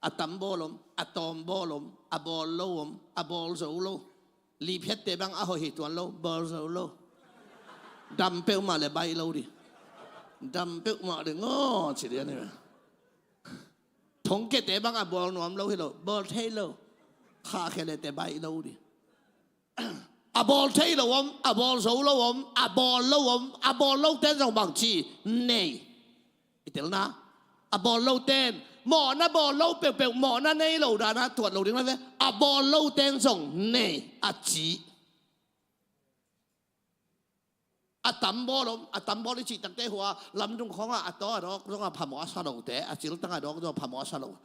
A tam bawl om, a tawm bawl om, a bawl lo om, a bawl zo lo. Liphiatte bang a hoih hi tuan lo, bawl zo lo. Dam peuhmah le baih lo dih. Dam peuhmah dih ngaw ci dih a ni. Thongkiate bang a bawl nuam lo hi lo, bawl thei lo. Khahkhelete baih lo dih. A bawl thei lo om, a bawl zo lo om, a bawl lo om, a bawl lo ten zong bang ci, nei. I telna, a bawl lo ten mawhna bawl lo peuhpeuh, mawhna nei lo dana tuat lo ding lai ve. A bawl lo ten zong nei a ci. A tam bawl om, a tam bawl i cih takte hua lamdung khawngah a taw a dawk zongah phamawh a sa lote, a ciltang a dawk zongah phamawh a sa lo.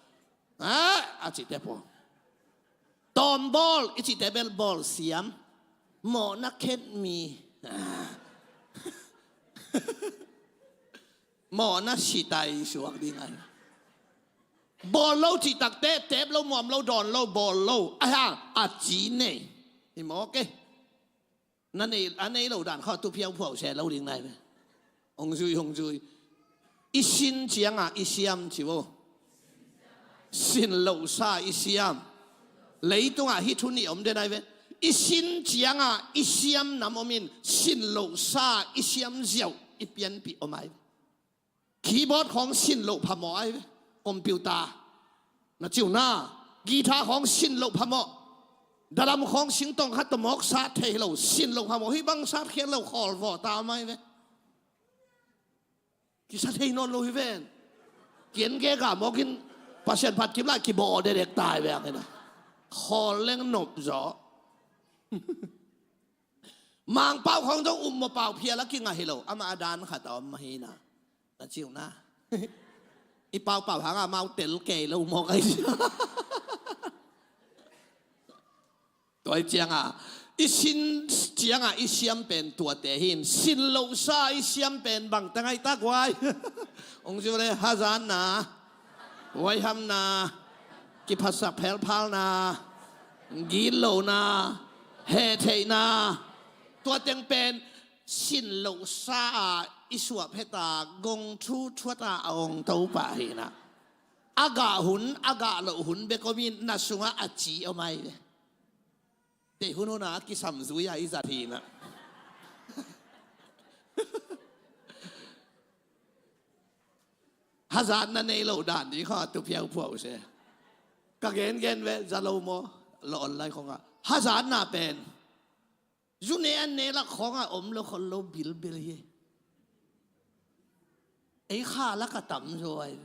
A, a cihte pawl. Tawm bawl i cihte bel bawl siam. Mawhna khen mi. Mawhna sitai suak ding ai. Bawl lo cih takte, tep lo, muam lo, dawn lo, bawl lo. Ai hang, a ci nei. I mawk e. Na nei, a nei lo dan khaw tu phiau phuau se lo ding nai ve. Hong zui, hong zui. I sin cianga i siam ci vo. Sin lo sa i siam. Leitungah hih thu nih om den ai ve. I sin cianga i siam nam om in, sin lo sa i siam ziau i pianpih om ai ve. Keyboard khawng sin loh phamawh ai ve. Computer na ciu na, guitar khawng sin loh phamawh. Dalam khawng singtong khat tawh mawk sat thei lo, sin loh phamawh. Hih bang sat khiat lo, khawl vawh ta om ai ve. Kisa thei nawn lo hi ven. Kian gega mawkin Pasian phat kim lai kibawh dedek tai ve ang hi na. Khawl leng nop zaw. Mangpau khawng zong um maw, pau phial a kingah hi lo, amah a dan khat a om mah hi na. Na ciu na. I paupau hanga mau tel kei lo maw kai sia. Tua i cianga i sin cianga i siam pen tuate hin, sin lo sa i siam pen bang tangai tak uai. Hong ciu le hazatna, huaihamna, kiphatsak phelphalna, gitlona, hehtheihna, tua teng pen sin lo sa a i suah pheta gong thu thuata a ong to pah hi na. A gah hun, a gah loh hun bek om in na sungah a ci om ai ve. Te hun huna a kisam zui a i zat hi na. Hazatna nei lo dan ding khaw tu phiau phuau se. Ka gen gen ve, za lo maw? Lo online khawngah hazatna pen zune an ne lak khawngah om lo khol lo bilbil hi. Ei kha lak a tam zo ai.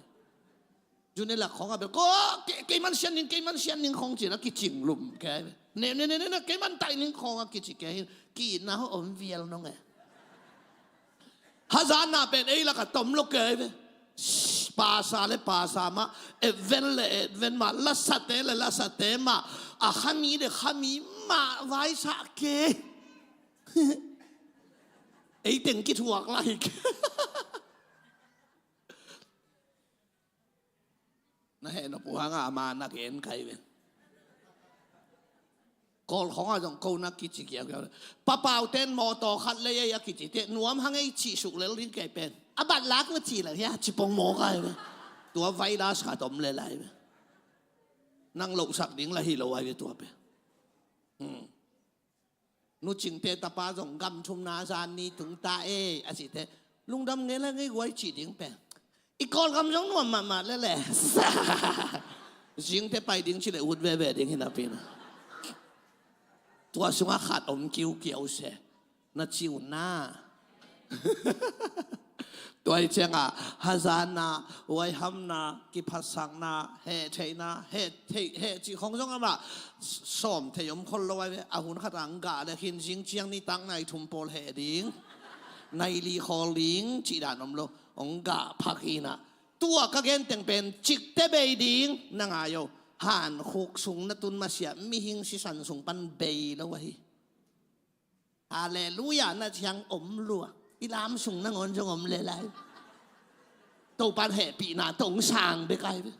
Zune lak khawngah bel ko, ke, keiman sian ning, keiman sian ning khawng cin a kicing lum ke ai ve. Ne ne ne ne ne, keiman tai ning khawng a kici ke hin, ki na ho om vial nong e. Hazatna pen ei lak a tom lo ke ai ve. Pasa le pasa mah, etven le etven mah, lasate le lasate mah, a khami le khami mah vaisa ke. Ei teng kithuak lai ke. Na heh nop uh hanga ama na gen kai ven. Hall khawngah zong ko na kici kiaukiau. Papauten mawtaw khat lei ei a kici teh nuam hang ei cih suk lel ding kei pen. A bat lak na ci lo hia ci pong mawk ai ve. Tua virus khat om lel ai ve. Nang lohsak ding la hi lo ai ve tua pen. Nu Cingte tapa zong gam thumna zan ni tung ta e a cih teh lungdam ngei la ngei guai cih ding pen. I Kawlgam zong nuam mahmah lele. Zingte pai ding ci le ut veve ding hi napi na. Tua sungah khat om kiukiau se na ci uh na. Tua hi ciangah hazanna, huaihamna, kiphatsakna, heh theihna, heh theih, heh cih khong zong amah sawm thei om khol lo ai ve. A hun khatah ang gah le khin zing ciang nitak nai thum pawl heh ding, nai li khawl ding cih dan om lo. Ong gah phak hinah tua ka genteng pen cikte bei ding na ngai o. Han khuk sung na tun masiah mihing sisan sung pan bei lo ahi. Halleluia na ciang om lua. I lam sung nangawn zong om le lai. Topan hehpihna tong sang bek ai ve.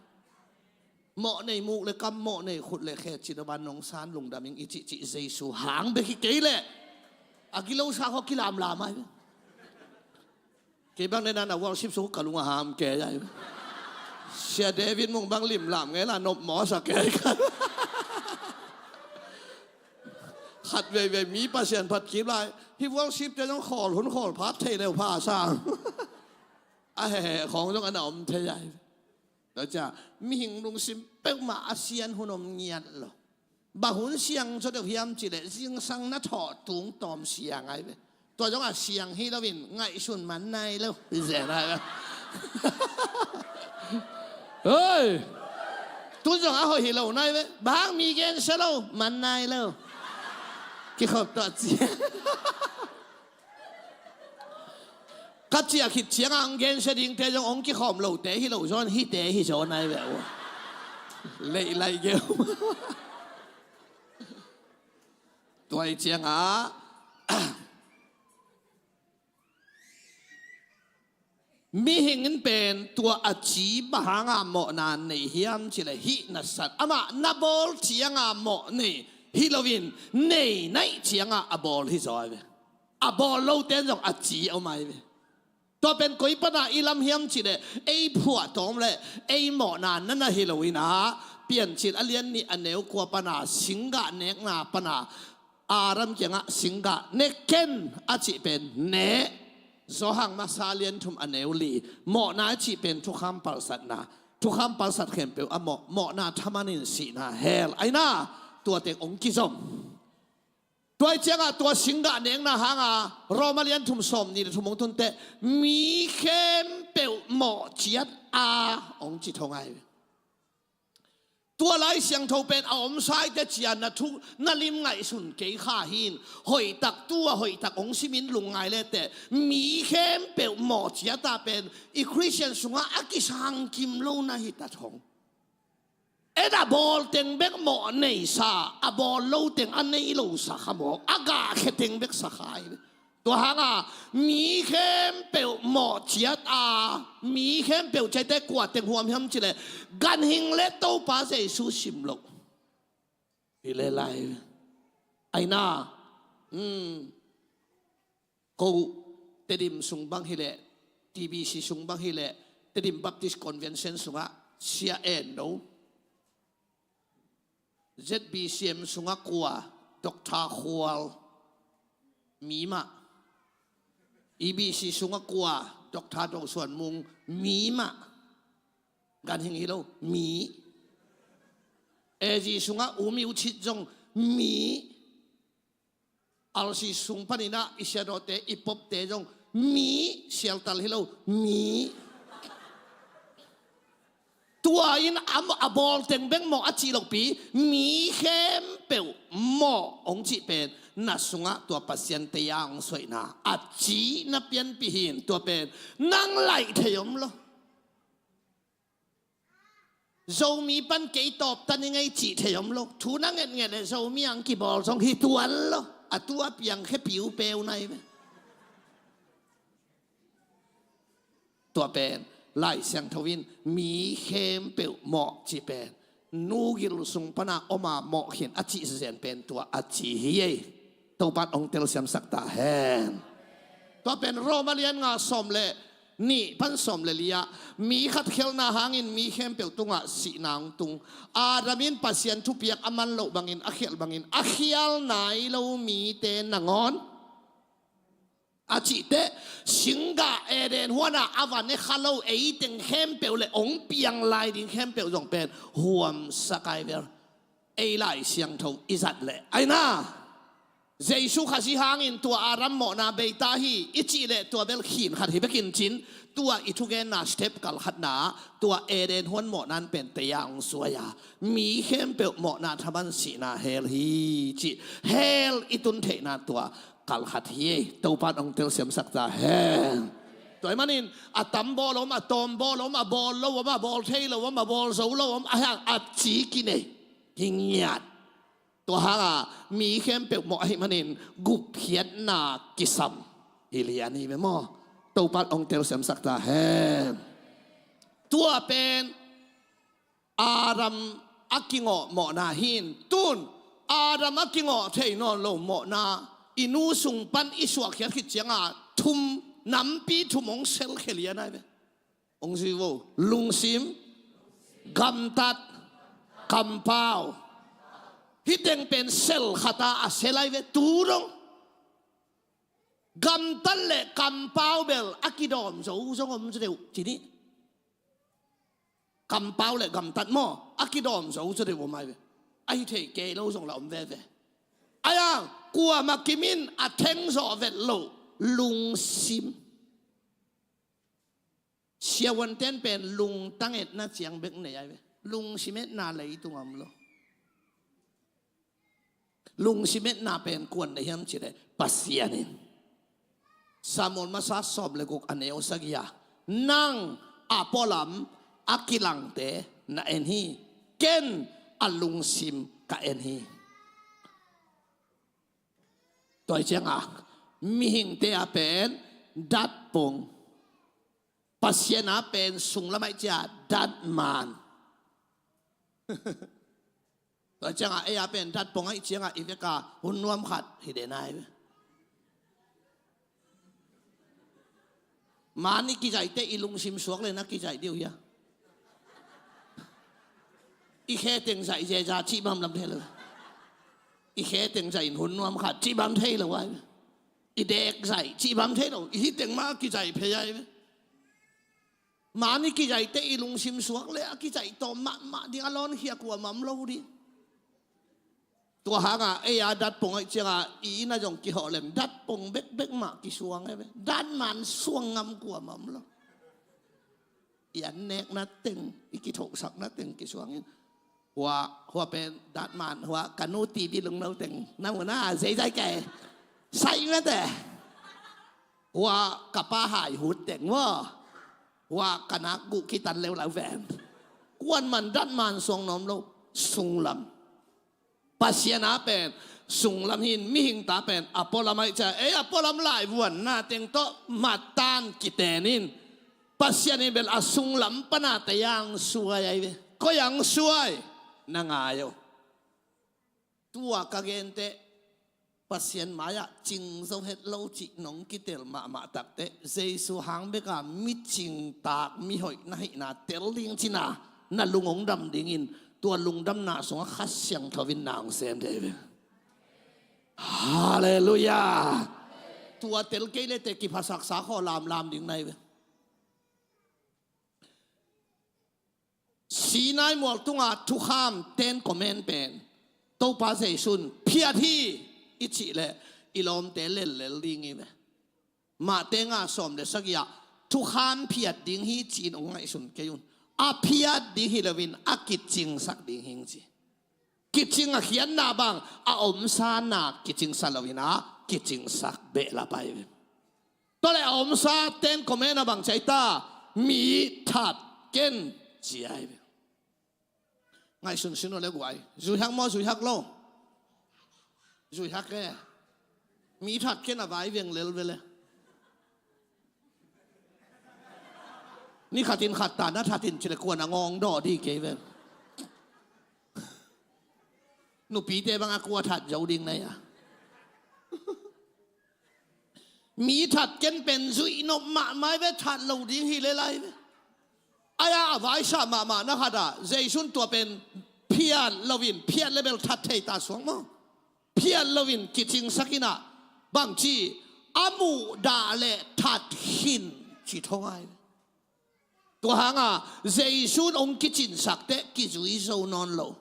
Mawh nei muk le kam mawh nei khut le khe cin a ban nong san lungdam ing i cihcih Jesu hang bek hi kei leh a gilo sa khaw kilamlam ai ve. Kei bang nena na worship sung ka lung a ham kei ai. Sia David mung bang limlam ngei la nop maw sa kei ka. Khat veivei mi Pasian phat kip lai hi worship te zong khawl hun khawl phat thei leu pha sang. A hehe khawng zong ana om thei ai. Tua cia mihing lungsim peuhmah a sian hun om ngiat lo. Bang hun siang zaw deuh hiam cileh zingsang na thawh tung tawm siang ai ve. Tua zongah siang hi loin ngaihsun man nai lo. Zen ai ve. Hei. Tun zong a hoih hi lo nai ve. Bang mi gensia lo man nai lo. Kikhop tuah cia. Ka ciah khit ciangah ang gensia dingte zong hong kikhawm lote hi lo zawn hite hi zawn ai ve uh. Leih lai geu. Tua hi ciangah mihing in pen tua a ci bang hanga mawhna nei hiam cileh hih nasat amah na bawl cianga mawh nei hi loin nei naih cianga a bawl hi zaw ai ve. A bawl lote zong a ci a om ai ve. Tua pen koi pana i lam hiam cileh ei phuah tawm le ei mawhna na na hi loinah Piancil a lian nih a neu kua pana singgah nekna pana Adam kiangah singgah ne ken a cih pen ne. Johan masa lian thum a neu li mawhna a cih pen thukham palsatna. Thukham palsat khempeuh a mawh mawhna thamanin sihna hell aina tuate ong kizom. Tua hi ciangah tua singgah nekna hanga Roma lian thum sawm nih le thum hong tunte mi khempeuh mawh ciat a hong ci thong ai. Tua Lai Siangtho pen a om saite cia na thu na lim ngaihsun kei kha hin hoihtak tua hoihtak hong simin lungngai lete mi khempeuh mawh ciata pen i Khristian sungah a kisang kim lo na hi ta thong. En a bawl teng bek mawh neisa a bawl lo teng a nei lo sa kha mawk a gahkhe teng bek sa kha hi. Tua hanga mi khempeuh mawh ciat a mi khempeuh ciate kua teng huam hiam cileh ganhing le Topa Jesu sim loh hi le lai aina. Ko Tedim sung bang hileh, T B C sung bang hileh, Tedim Baptist Convention sungah Sia En No, Z B C M sungah kua Doctor Khual, mi mah. E B C sungah kua Doctor Do Suan Mung, mi mah. Ganhing hi lo, mi. A G sungah U Myo Chit zong, mi. R C sung paninah i siadawte i popte zong mi, sialtal hi lo, mi. Tua in a, a bawl teng bek mawh a cih lopi mi khempeuh mawh hong cih pen na sungah tua Pasian teia hong soihna a cihna pianpih hin tua pen nang laih thei om lo. Zomi pan kei tawp ta ning ei cih thei om lo. Thu na ngetnget le Zomi ang kibawl zong hi tuan lo. A tu a piang khe piu peu nai ve. Tua pen Lai Siangtho in mi khempeuh mawh cih pen nugil sung pana om a mawh khin a cih zenzen pen tua a ci hi ei. Topa'n hong telsiamsak ta hen. Tua pen Roma lian nga sawm le nih pan sawm le li ah, mi khat khialhna hangin mi khempeuh tungah sihna hong tung. Adam in Pasian thupiak a man loh bangin a khialh bangin a khial nai lo mite nangawn a cih teh, singgah Eden huan ah a va ne kha lo eiteng khempeuh le hong piang lai ding khempeuh zong pen huamsak ai vel. Ei Lai Siangtho i zat leh ai na, Jesu Khazih hangin tua Adam mawhna bei ta hi i cih leh tua bel khin khat hi bekin cin, tua i thugenna step kal khatna ah tua Eden huan mawhna in pen tei-a hong suai a, mi khempeuh mawhna thaman sihna hell hi cih hell i tun theihna tua kal khat hi ei. Topa'n hong telsiamsak ta hen. Tua ahih manin a tam bawl om, a tawm bawl om, a bawl lo om, a bawl thei lo om, a bawl zo lo om, a hang a ci kinei hi ngiat. Tua hanga mi khempeuh mawh ahih manin gupkhiatna kisam hi lian hi ve maw. Topa'n hong telsiamsak ta hen. Tua pen Adam a kingawh mawhna hi in, tun Adam a kingawh thei nawn lo mawhna i nu sung pan i suahkhiat khit cianga thum, nampi thum hong selkhia lian ai ve. Hong zui vo, lungsim, gamtat, kampau. Hih teng pen sel khata a sel ai ve tu dong. Gamtat le kampau bel a kidawm zo zong om zaw deuh ci ni. Kampau le gamtat maw, a kidawm zo zaw deuh om ai ve. Ahi thei kei lo zong la om veve. Ai ang, kuamah kimin a theng zawh vet loh lungsim. Siavuante'n pen lungtang etna ciang bek nei ai ve. Lungsim etna leitung om lo. Lungsim etna pen kua'n nei hiam cih leh Pasian in. Samuel masa sawm le guk a neu sagih ah, nang a pualam a kilangte na en hi, ken a lungsim ka en hi. Tua hi cianga mihingte a pen datpong, Pasian a pen sunglam ahih cianga datman. Tua cianga ei a pen datpong ahih cianga i veka hun nuam khat hi den ai ve. Man i kizaihte i lungsim suak le na kizaih diu hia? I khe teng zaih zeza cih bamlam thei lo. I khe teng zaih in hun nuam khat cih bam thei lo ai ve. I dek zaih cih bam thei lo. I hih teng mah kizaih phei ai ve. Man i kizaihte i lungsim suak le a kizaih tawm mahmah ding a lawnkhia kuamah om lo ding. Tua hanga ei a datpong ahih cianga i inn ah zong kihawh leng datpong bekbek mah kisuang e ve. Datman suang ngam kuamah om lo. I an nekna teng, i kithohsakna teng kisuang in. Hua, hua pen datman, hua ka nu TV lungno teng na mu na zeizai kei. Sai mete. Hua ka pa hai hut teng maw. Hua ka nak guh kitan leulau ven. Kua'n man datman suang nuam lo. Sunglam. Pasian a pen sunglam hi in, mihing ta pen a pualam ahih ciang ei a pualam laivuanna teng tawh matan kiten in, Pasian in bel a sunglam pana tei-a hong suai ai ve. Koi-ah hong suai? Na ngai o. Tua ka genteh Pasian mai-ah cing zo het lo cih nong kitel mahmah takteh Jesu hang beka mi cingtak mi hoih na hihna tel ding cina, na lung hong dam dingin tua lungdamna sungah Kha Siangtho in na hong sem thei ve. Halleluiah. Tua tel kei lete kiphasaksa khaw lamlam ding nai ve. Sinai mual tunga thukham Ten Command pen Topa Jesu'n phiat hi i cih leh i lawmte lellel ding hi ve. Mate nga sawm le sagih ah thukham phiat ding hi ci-in hong ngaihsun kei un. A phiat ding hi loin a kicingsak ding hi ci. Kicing a khiatna bang a omsa na kicingsa loin a kicingsak behlap ahi ve. Tua leh a omsa Ten Command ah bang ci ai ta, mi that ken ci ahi ve. Ngaihsun sin uh le guai. Zuihak maw, zuihak lo? Zuihak e. Mi that ken a vai veng lel vele. Ni khatin khat ta na thatin ci le kua'n a ngawng dawh dih kei ven. Nupite bang a kua that zo ding na hia? Mi that ken pen zuih nop mahmah ve, that lo ding hi le lai ve. Ai-a a vaisa mahmah na khat ah Jesu'n tua pen phiat loin, phiat le bel that thei ta suak maw? Phiat loin kicingsak in ah bangci, a muhdah le that khin ci tho ngai ve. Tua hanga Jesu'n hong kicinsak teh kizui zo nawn lo.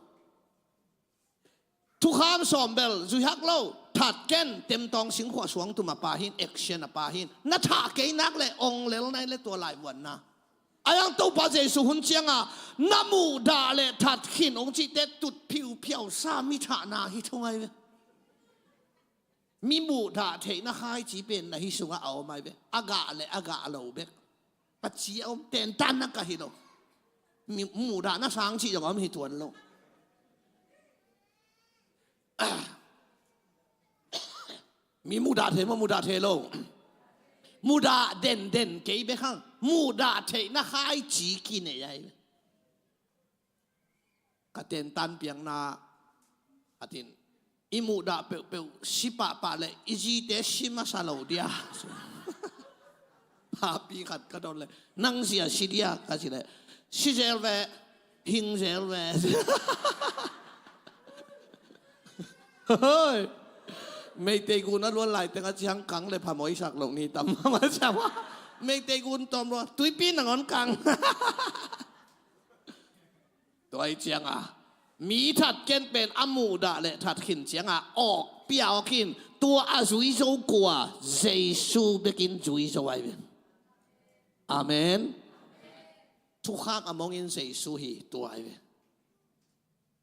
Thukham sawm bel zui hak lo, that ken, temtawng singkhuah suangtum a pa hin, action a pa hin, na thah kei nak le ong lel nai le tua laivuanna. A yang Topa Jesu hun cianga na muhdah le that khin hong cihte tut phiuphiau sa mi thahna hi thungai ve. Mi muhdah theihna khaici pen na hi sungah a om ai ve. A gah le a gah lo bek. A ci a om, tentan na ka hi lo. Mi muhdahna sang cih zong a om hi tuan lo. Mi mudah thei maw, mudah thei lo? Mudah denden kei bek hang. Mudah theihna khaici kinei ai ve. Ka tentan piakna a tin, i muhdah peuhpeuh si pahpah le i zite si masa lo dia. Papi khat ka dawn le, nang zia si dia ka ci le, si zel ve, hing zel ve. Hoi. Meitei gun a luan lai teng a ciang kang le phamawh i sak loh ni tam mama ciang. Meitei gun tawm lua, tuipi nangawn kang. Tua hi cianga mi that ken pen a muhdah le that khin cianga awk pia awk in, tua a zui zo kua? Jesu bekin zui zo ai ve. Amen. Thukham a mongin Jesu hi tua ai ve.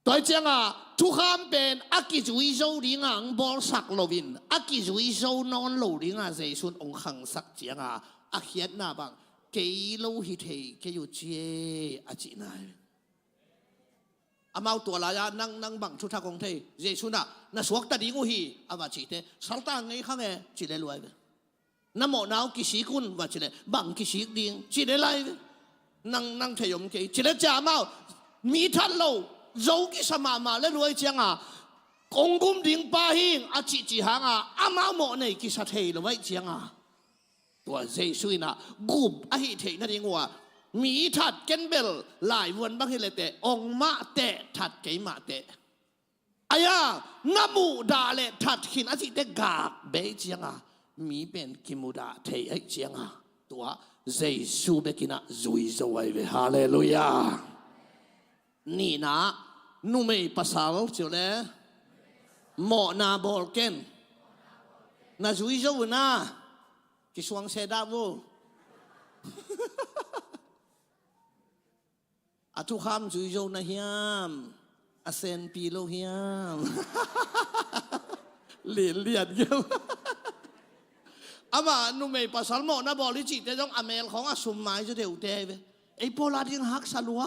Tua hi cianga thukham pen a kizui zo dinga ang bawlsak loin, a kizui zo nawn lo dinga Jesu'n ong khangsak cianga a khiatna bang, kei lo hi thei kei uh cie a cihna hi. Amau tua lai-a nang, nang bang thuthak hong thei? Jesu'n ah na suakta ding uh hi a va cihte, saltang ngei khang e ci le luai ve. Na mawhna uh kisik un va ci le, bang kisik ding ci le lai ve. Nang, nang thei om kei ci le cia amau mi that lo zo kisa mahmah le luai cianga kong gum ding pa hing a cihcih hanga amau mawh nei kisa thei lo aih cianga. Tua Jesu in ah gup ahi theih nading uh a, mi that ken bel laivuan bang hi le teh, ong mah teh, that kei mah teh. Ai-a na muhdah le that khin a cihte gak bei cianga mi pen kimudah thei aih cianga tua Jesu bekin ah zui zo ai ve. Halleluiah. Nihna, numei pasal ci uh le mawhna bawl ken. Na zui zo uh na, kisuang se dah uh. A thukham zui zo na hiam? A senpi lo hiam? Lianlian hiam? Amah numei pasal mawhna bawl i cihte zong a mel khawng a sum mai zaw deuhte hi ve. Ei pawl a ding haksa lua.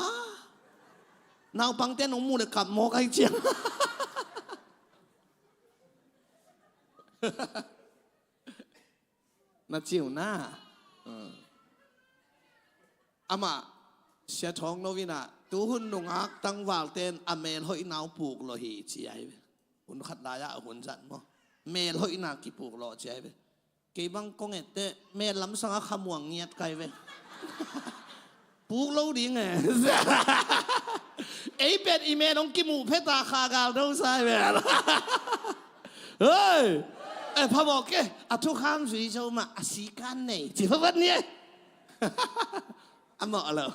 Naupangte nong mu le kap mawk ahi ciang. Na ciu na. Amah Sia Thawng Lo in ah tuhun nungak tangvalte in a melhoihna uh puk lawh hi ci ai ve. Hun khat lai-ah a hun zat maw, melhoihna kipuk lawh ci ai ve. Kei bang kong etteh mel lamsang a khamuang ngiat kai ve. Puk lo ding e. Ei pen i mel hong kimuh pheta kha gal do sai ve. Hei. E phamawh ke, a thukham zui zo mah a sikan nei ci phavat ni e. A mawh lo.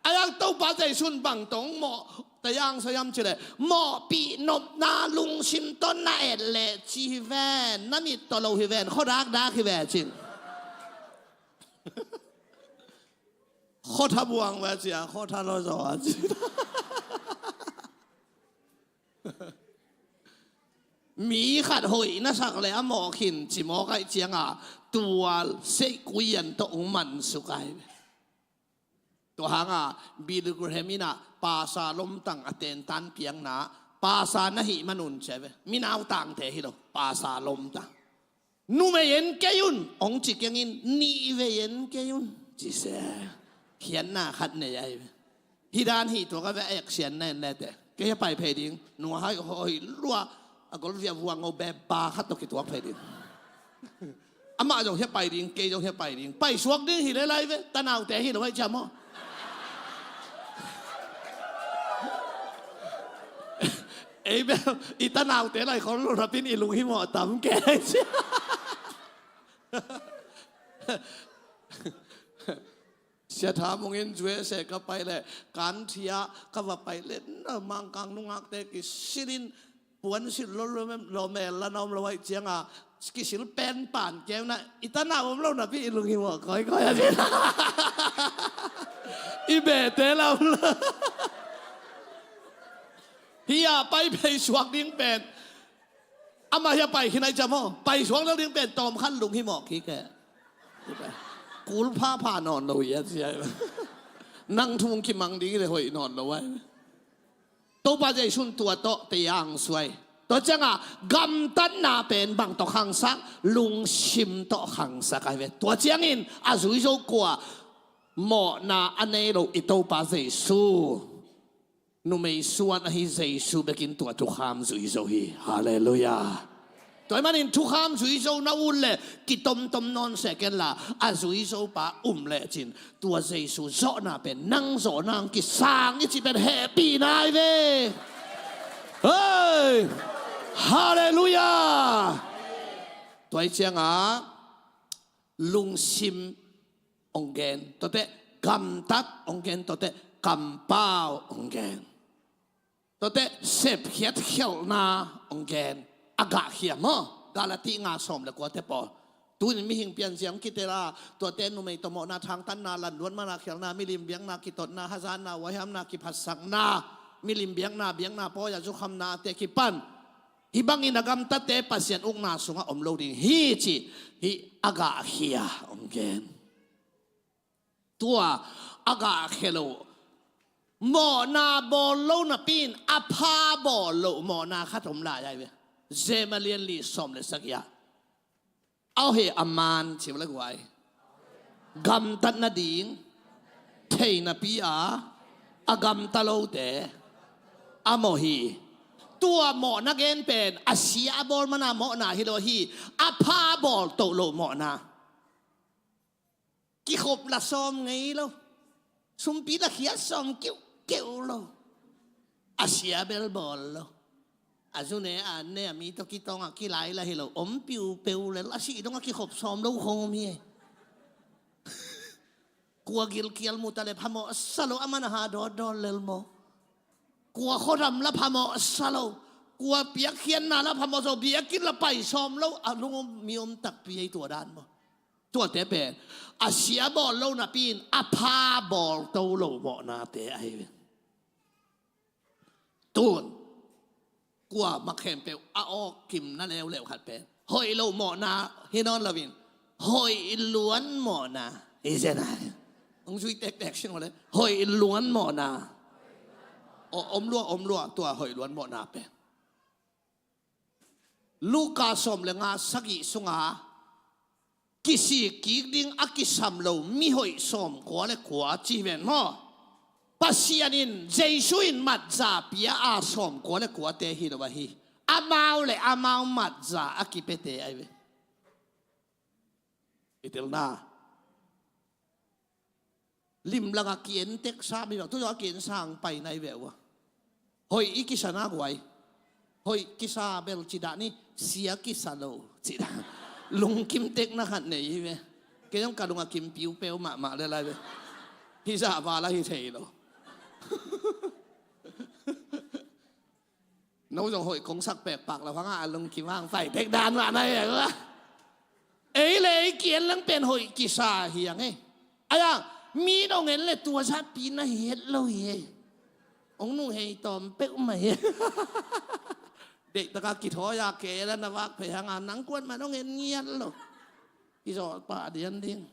A yang Topa Jesu'n bang tawh mawh tayang sayam ci le, mawhpih nopna lungsim tawh na et leh ci hi ven, na mit tawh lo hi ven, khuadakdak hi ve cin. Khuatha buang ve cia, khuatha lo zaw a ci. Mi khat hoih na sak le a mawh khin ci mawk aih cianga tua seihkuian tawh hong mansuk ai. Tua hanga Billy Graham in ah pasa lomtang a tentan piakna, pasa na hih manun ci ai ve. Minau tangte hi lo, pasa lomtang. Numei en kei un hong ci keng in, nihvei en kei un ci se. Khiatna khat nei ai ve. Hih dan hih tuak a ve, a eksian na en lete. Kei hia pai phei ding, nua hai hoi lua, a gol via vuang ngau be ba khat tawh kituak phei ding. Amah zong hia pai ding, kei zong hia pai ding. Pai suak ding hi le lai ve, tanaute hi lo hai cia maw. Ei bel, i tanaute lai khol lo napin i lunghimawh tam kei cia. Sia Tha Mung in U S A ka pai leh, kan thia ka va pai leh, na Mangkang nungakte kisilin puan sil lo lo mem lo mel la na om lo aih cianga kisil pen pan keu na i tana om lo napi i lunghimawh kawikawi a ci. I bete lam lo. Hia pai phei suak ding pen. Amah hia pai khin ai cam aw. Pai suak lo ding pen tawm khan lunghimawh kik e. Kul pha pha nawn lo hi a ci ai. Nang thung kimang ding i le hoih nawn lo ai. Topa Jesu in tua tawh tei ang suai. Tua cianga gamtatna pen bang tawh khangsak, lungsim tawh khangsak ai ve. Tua ciangin a zui zo kua mawhna a nei lo i Topa Jesu. Numei suan ahi Jesu bekin tua thukham zui zo hi. Halleluiah. Tua ahih manin thukham zui zo na ut leh kitomtom nawn seh ken la, a zui zo pa um lecin tua Jesu zawhna pen nang zawhna ang kisang i cih pen hehpihna ai ve. Hei! Halleluiah. Tua ahih ciangah lungsim hong gen, tuate gamtat hong gen, tuate kampau hong gen, tuate sepkhiat khialhna hong gen. A gahkhia maw? Galati nga sawm le kuate pawl. Tunin mihing pianzia hong kitel a, tuate numei tawh mawhna, thangtatna, lanluat mana khialhna, milim biakna, kitotna, hazatna, huaihamna, kiphatsakna, milim biakna, biakna pawi-a zukhamnate kipan. Hih bangin a gamtatte Pasian ukna sungah om lo ding hi cih hih a gahkhia hong gen. Tua a gahkhia lo mawhna bawl lo napi-in a pha bawl lo mawhna khat om lai ai ve. Jeremiah lian li sawm le sagih ah, a awh heh a man, ci le guai. Gamtat nading thei napi-a a gamta lote a mawh hi. Tua mawhna gen pen a sia a bawl mana mawhna hi lo hi. A pha bawl toh lo mawhna. Kikhop la sawm ngei lo. Sumpi la khia sawm kiuhkeuh lo. A sia bel bawl lo. A zu ne a ne a mi tawh kitawng a kilai la hi lo. Om piupeu lel a sih dong a kikhop sawm lo khong om hi. Kua gilkial mu ta le phamawh sa lo, a man a ha dawtdawl lel maw? Kua khuadam la phamawh sa lo. Kua piakkhiatna la phamawh sa lo. Biakinn la pai sawm lo. A lung om mi om takpi ei tua dan maw? Tuate pen a sia bawl lo napi-in a pha bawl to lo mawhnate ahi ve. Tun kua mak khempeuh a awk kimna leuleu khat pen hoih lo mawhna hi nawn loin hoih luan mawhna hi zen ai. Hong zui tektek sing aw le, hoih luan mawhna. Aw, om lua, om lua, tua hoih luan mawhna pen. Luka sawm le nga sagih sunga kisik kik ding a kisam lo mihoih sawmkua le kua ci hi ven maw? Pasian in Jesu in matza pia a sawmkua le kuate hi lo ahi. Amau le amau matza a kipete ai ve. I telna. Limlangah ki-en teksa mi bang, tu zong a ki-en sang pai nai ve uh a. Hoih i kisa na guai. Hoih kisa bel cidah ni, sia kisa lo cidah. Lungkim tekna khat nei hi ve. Kei zong ka lungah kim piupeu mahmah le lai ve. Hi zah val a hi thei lo. No zong hoih kong sak pekpak lo hangah a lungkim hang pai tek dan mah na hi a. Ei le ei ki-en leng pen hoih kisa hi ang ei. Ai ang, mi in hong en le tua zahpi na hi het lo hi ei. Hong nuhhei tawm peuhmah hi. Deihtaka kithawi a kei la na vak phei hanga nang kuan man hong en ngiat lo. Kizawh pah dian ding.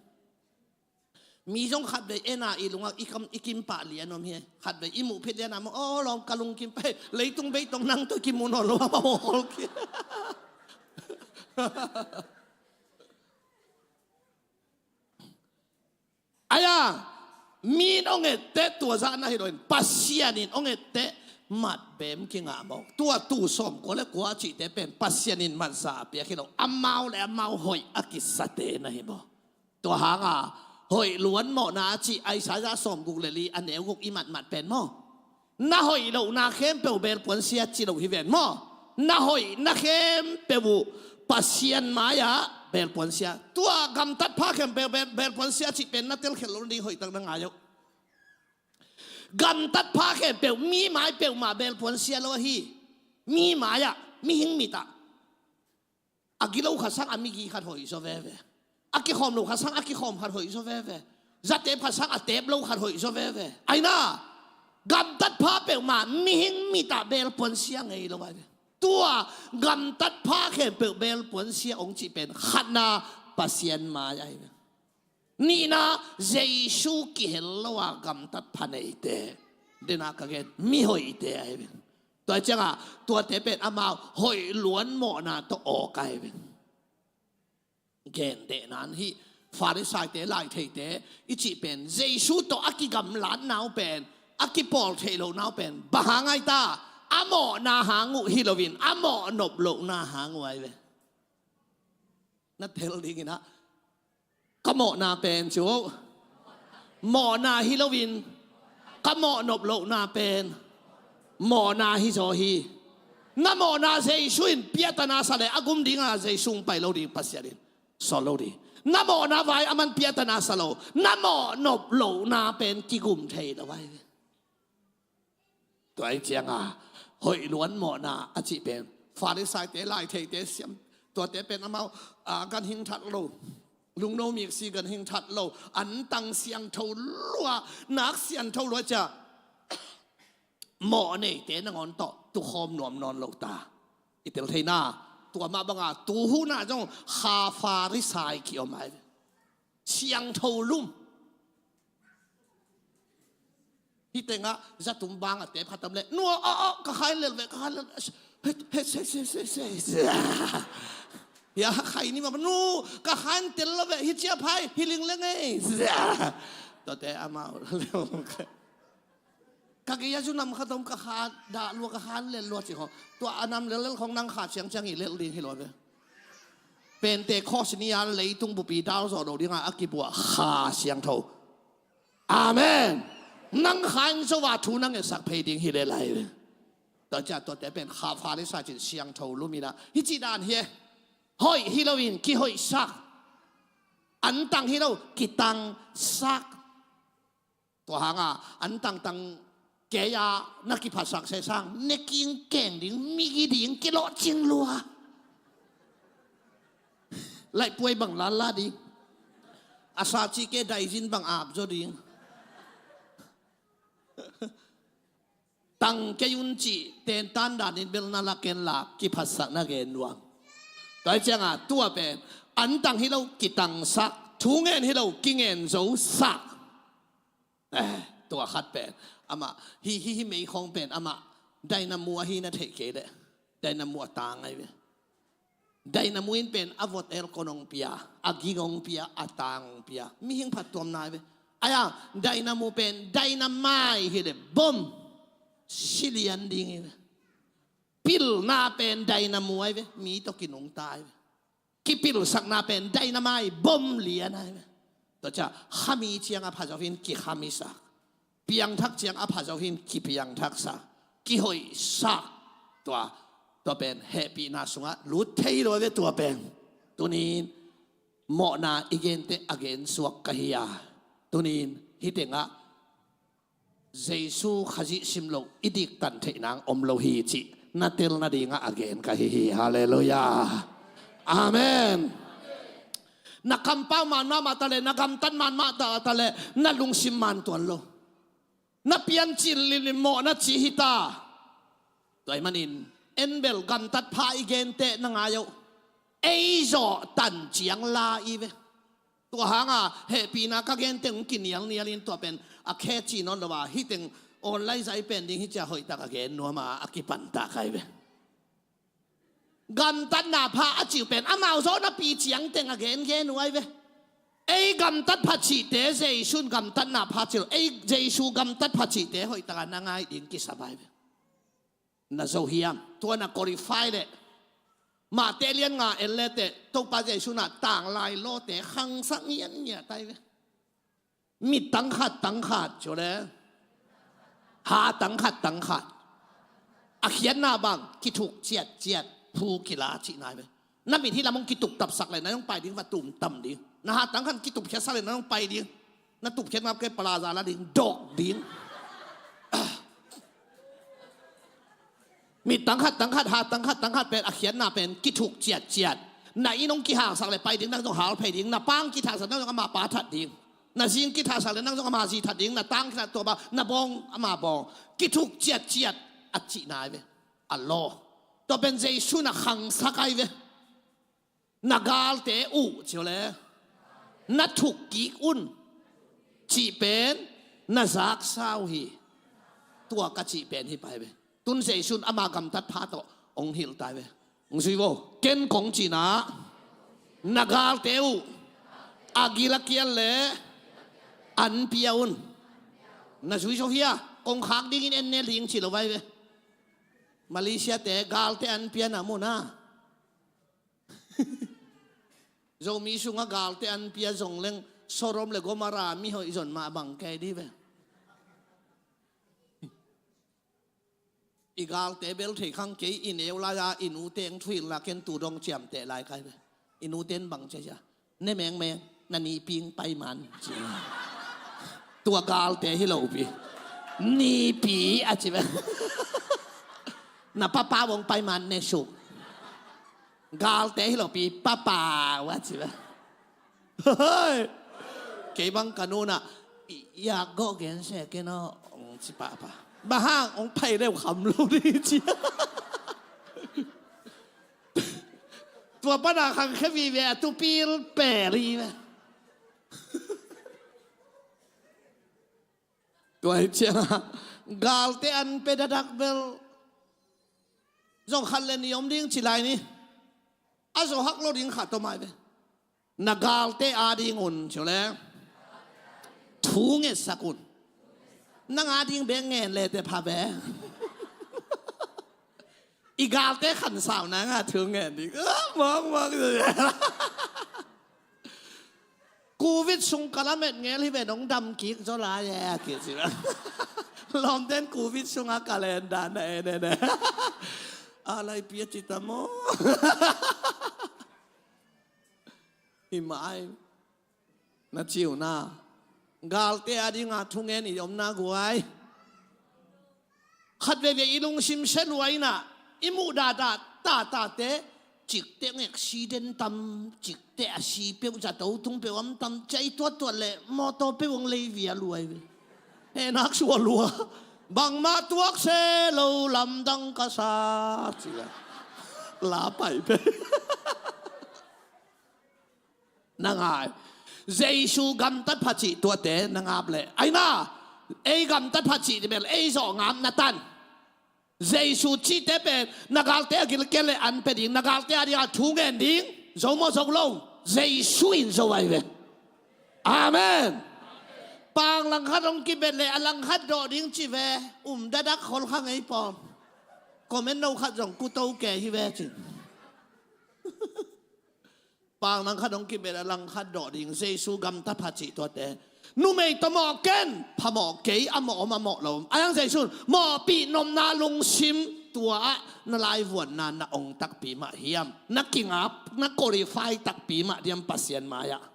Mi zong khatvei en a i lungah i kam, i kim pah lian om hi. Khatvei i muh phet lian a maw, aw lawm ka lungkim pah hi. Leitung bei tong nang tawh kimu nawn lo a maw, aw hol kia. Ai a, mi in hong etteh tua zah na hi loin Pasian in hong etteh Mat bem kingah mawk. Tua tuu sawmkua le kua a cihte pen Pasian in matza a piak hi lo, amau le amau hoih a kisate na hi maw? Tua hanga hoih luan mawhna a cih Isaiah sawmguk le li a neu guk i matmat pen maw? Na hoih lohna khempeuh belpuansia ci lo hi ven maw? Na hoihna khempeuh uh Pasian mai-ah belpuansia. Tua gamtat pha khempeuh bel, belpuansia cih pen na telkhial lo ding, hoihtak na ngai uh. Gamtat pha khempeuh mi mai peuhmah belpuansia lo ahi. Mi mai-ah, mihing mitah. A gilo khat sang a migi khat hoih zaw veve. A kikhawm lo khat sang a kikhawm khat hoih zaw veve. Zatep khat sang a tep lo khat hoih zaw veve. Aina, gamtat pha peuhmah mihing mitah belpuansia ngei lo ai ve. Tua gamtat pha khempeuh belpuansia hong cih pen khatna Pasian mai ai ve. Nihna, Jesu kihel lo a gamtat pha neite, dena ka gen, mihoihte ahi ve. Tua cianga tuate pen amau hoih luan mawhna tawh awk ahi ve. Gen dehnan hi. Farisaite, laitheite i cih pen Jesu tawh a kigamlatna uh pen, a kipawl theih lohna uh pen bang hang ai ta? A mawhna hang uh hi loin a mawhnop lohna hang uh ahi ve. Na tel dingin ah, ka mawhna pen cu mawhna hi loin ka mawhnop lohna pen mawhna hi zaw hi. Na mawhna Jesu in piahtana sa le a gum dinga Jesu hong pai lo ding, Pasian in sawl lo ding. Na mawhna vai a man piahtana sa lo, na mawhnop lohna pen kigum thei lo ai. Tua ih cianga hoih luan mawhna a cih pen Farisaite, laitheite, siam, tuate pen amau, a, ganhing that lo, lungno miksi ganhing that lo, antang siangtho lua, nak siangtho lua cia mawh neite nangawn tawh tukhawm nuam nawn lo ta. I tel theina, tua mah banga tuhuna zong kha Farisai kiom ai. Siangtho lum. Hih tengah zatum bang a tep khatam le, nua, a, a, ka khain lel ve, ka khain lel ve. He, he, se, se, se, se, se. Ya, khai ni ma, nu, ka khain tel lo ve, hi cia phai, hi ling leng ei. Tuate amau. Ka gei a zu nam khat om ka kha dah lua, ka khan lel lua ci khong. Tua a nam lel lel khong nang kha ciangciang i lel ding hi lo ve. Pentecost ni a leitung bupi dal zawh lo dinga a kibuah kha siangtho. Amen. Nang kha in zo a thu nang etsak phei ding hi lel ai ve. Tua cia tuate pen kha Farisai cin siangtho lum ina hi ci dan hi e. Hoih hi loin kihoihsak. Antang hi lo, kitangsak. Tua hanga an tangtang kei-a na kiphatsak sesang ne king keng ding, migi ding, kilawhcing lua. Laihpuai bang lala ding. A sa ci ke daizin bang apzaw ding. Tang kei un cih tentan danin bel na lak en la, kiphatsak na gen nuam. Tua hi cianga tua pen antang hi lo, kitangsak. Thu ngen hi lo, kingen zosak. Eh, tua khat pen amah hi, hi, hi meikhawng pen amah dynamo ahi na theih kei leh, dynamo a tang ai ve. Dynamo in pen a vot el kon hong pia, a ging hong pia, a tang hong pia. Mihing phattuam nai ve. Aia, dynamo pen dynamite hi le bom silian ding hi ve. Pilna pen dynamo ai ve, mi tawh kinungta ai ve. Kipilsakna pen dynamite bom lian ai ve. Tua cia khami ciang a phazo hin kikhamisak. Piangthak ciang a phazo hin kipiangthaksak. Kihoihsak. Tua, tua pen hehpihna sungah lut thei lo ve tua pen. Tunin mawhna i gente a gensuak ka hi a. Tunin hih tengah Jesu Khazih sim loh i diktan theih nang om lo hi cih na tel nadingah a gen ka hi hi. Halleluiah. Amen. Na kampau man mahmah ta le, na gamtat man mahmah ta le, na lungsim man tuan lo. Na piancil limlim mawh na ci hi ta. Tua ih manin en bel gamtat pha i gente na ngai uh. Ei zawh tan ciang la i ve. Tua hanga hehpihna ka gen teng hong kinialnial in tua pen a khe ci nawn lo a, hih teng online zai pen ding hi cia hoihtak a gen nuam a, a kipan ta kai ve. Gamtatna pha a ciu pen amau zawh napi ciang teng a gengen uh ai ve. Ei gamtat pha cihte Jesu in gamtatna pha ci lo, ei Jesu gamtat pha cihte hoihtak a na ngai ding kisam ai ve. Na zo hiam? Tua na qualify leh Mate lian nga en leteh Topa Jesu na tanglai lawte khangsak ngiatngiat tai ve. Mit tangkhat tangkhat ciu le ha tangkhat tangkhat a khiatna bang kithuk ciatciat, phu kila cih nai ve. Na mit hi lam hong kituk tapsak le na hong pai ding va tum tam ding. Na ha tangkhat kitup khiatsak le na hong pai ding. Na tup khiat ngap kei palaza la ding dok ding. Mit tangkhat tangkhat ha tangkhat tangkhat pen a khiatna pen kithuk ciatciat. Na inn hong kihangsak le pai ding nang zong hal phei ding. Na pang kithangsak nang zong ama pa that ding. Na zing kithangsak le nang zong ama zi that ding. Na tang kithangsak tua ba na bawng ama bawng. Kithuk ciatciat a cih nai ve. A law. Tua pen Jesu na khangsak ai ve. Na galte uh ciu le na thuk kik un cih pen na zaksa uh hi. Tua ka cih pen hi pai ve. Tun Jesu in ama gamtat pha tawh hong hilh tai ve. Hong zui vo. Ken kong cihna na galte uh a gil a kial le an pia un. Na zui zo hia? Kong khak dingin en ne ling ci lo vai ve. Malaysia te galte an pia na mu na. Zomi sungah galte an pia zong leng Sodom le Gomorrah mihoih zon mah bang kei dih ve. I galte bel thei khang kei i neu lai-a i nute eng thuhilh la ken tu dong ciamteh lai kai ve. I nute in bang cia cia ne mengmeng na niping paiman ci. Tua galte hi lo pi. Nipi a ci ve. Na papa bong paiman ne suk. Galte hi lo pi papa wa ci ba. Hoi. Kei bang ka nuna yak go gen se ke no ong ci papa. Bahang ong pai leu kham lo di ci. Tua pana khang khe vi ve a tu pil pe li ve. Tua hi cianga galte an pe dadak bel zong khat le ni om ding ci lai ni. A zo hak lo ding khat tawh mai ve. Na galte ading un ciu le thu ngetsak un. Nang ading bek ngen le te pha ve. I galte khansau nanga thu ngen ding. Mawk mawk. Covid sung ka lamet ngel hi ve nong dam kik zaw lai e a kik ci. Lawmten covid sunga calendar na en en e. A laipi a ci ta maw. Hi mai. Na ciu na galte a dinga thungen i omna guai. Khat veve i lungsim se luaina i muh dahdah tatate cikte accident tam, cikte a si peuh zato tung peuh am tam, ciai tuattuat le mawtaw peuh ang leivia luai ve. Henak sua lua. Bangmah tuak se lo lamdang ka sa cia. La pai peuh. Na ngai. Jesu gamtat pha cih tuate na ngap leh aina ei gamtat pha cih bel ei zawh ngap na tan. Jesu cihte pen na galte a gilkel le an pe ding, na galte a dingah thu ngen ding. Zo maw zo lo? Jesu in zo ai ve. Amen. Pang langkhat hong kibet le a langkhat dawh ding ci ve. Um dadak khol kha ngei pawm. Comment no khat zong kuto ke hi ve ci. Pang langkhat hong kibet a langkhat dawh ding Jesu gamtat pha cih tuate. Numei tawh mawh ken phamawh kei a mawh om a mawh lo om a yang Jesu mawhpih nopna lungsim tua ah na laivuanna na ong takpi mah hiam? Na kingap na qualify takpi mah diam Pasian mai-ah?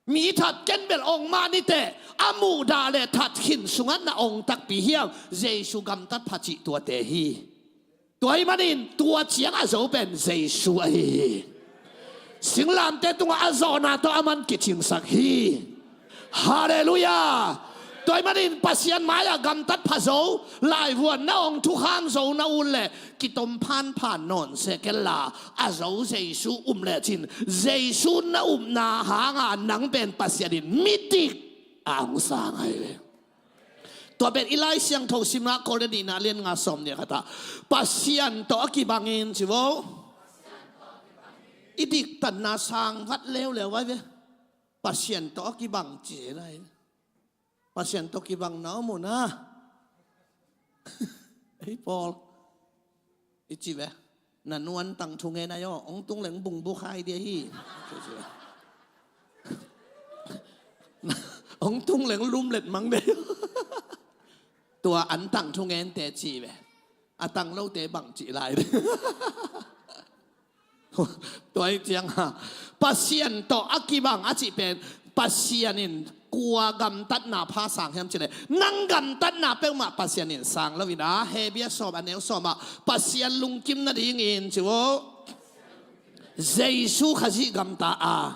Mi that ken bel ong mah niteh a muhdah le that khin sungah na ong takpi hiam? Jesu gamtat pha cih tuate hi. Tua ahih manin tua ciang a zo pen Jesu ahi hi. Singlamte tungah a zawhna tawh a man kicingsak hi. Halleluiah. Tua ahih manin Pasian mai-ah gamtat pha zo laivuan na ong thukham zo na ut leh kitom phanphan nawn se kenla a zo Jesu um lecin Jesu na upna hanga nang pen Pasian in midik a ong sang ahi ve. Tua pen i Lai Siangtho simna Korin nihna lian nga sawm nih khatah Pasian tawh a kibangin ci vo. I diktatna sang vat leuleu vai ve. Pasian tawh a kibang ci lai. Pasian tawh kibang na om uh na. Ei Paul. I ci ve. Na nu an tang thungen ahi aw, hong tung leng bung buk hai dia hi. Hong tung leng lumlet mang dia. Tua an tang thungente ci ve. A tang lote bang ci lai. Tua hi ciang ha, Pasian tawh a kibang a cih pen, Pasian in kua gamtatna pha sang hiam cih leh, nang gamtatna peuhmah Pasian in sang lo in a, Hebru sawm a neu sawm ah, Pasian lungkim nadingin ci uh. Jesu Khazih gamta a,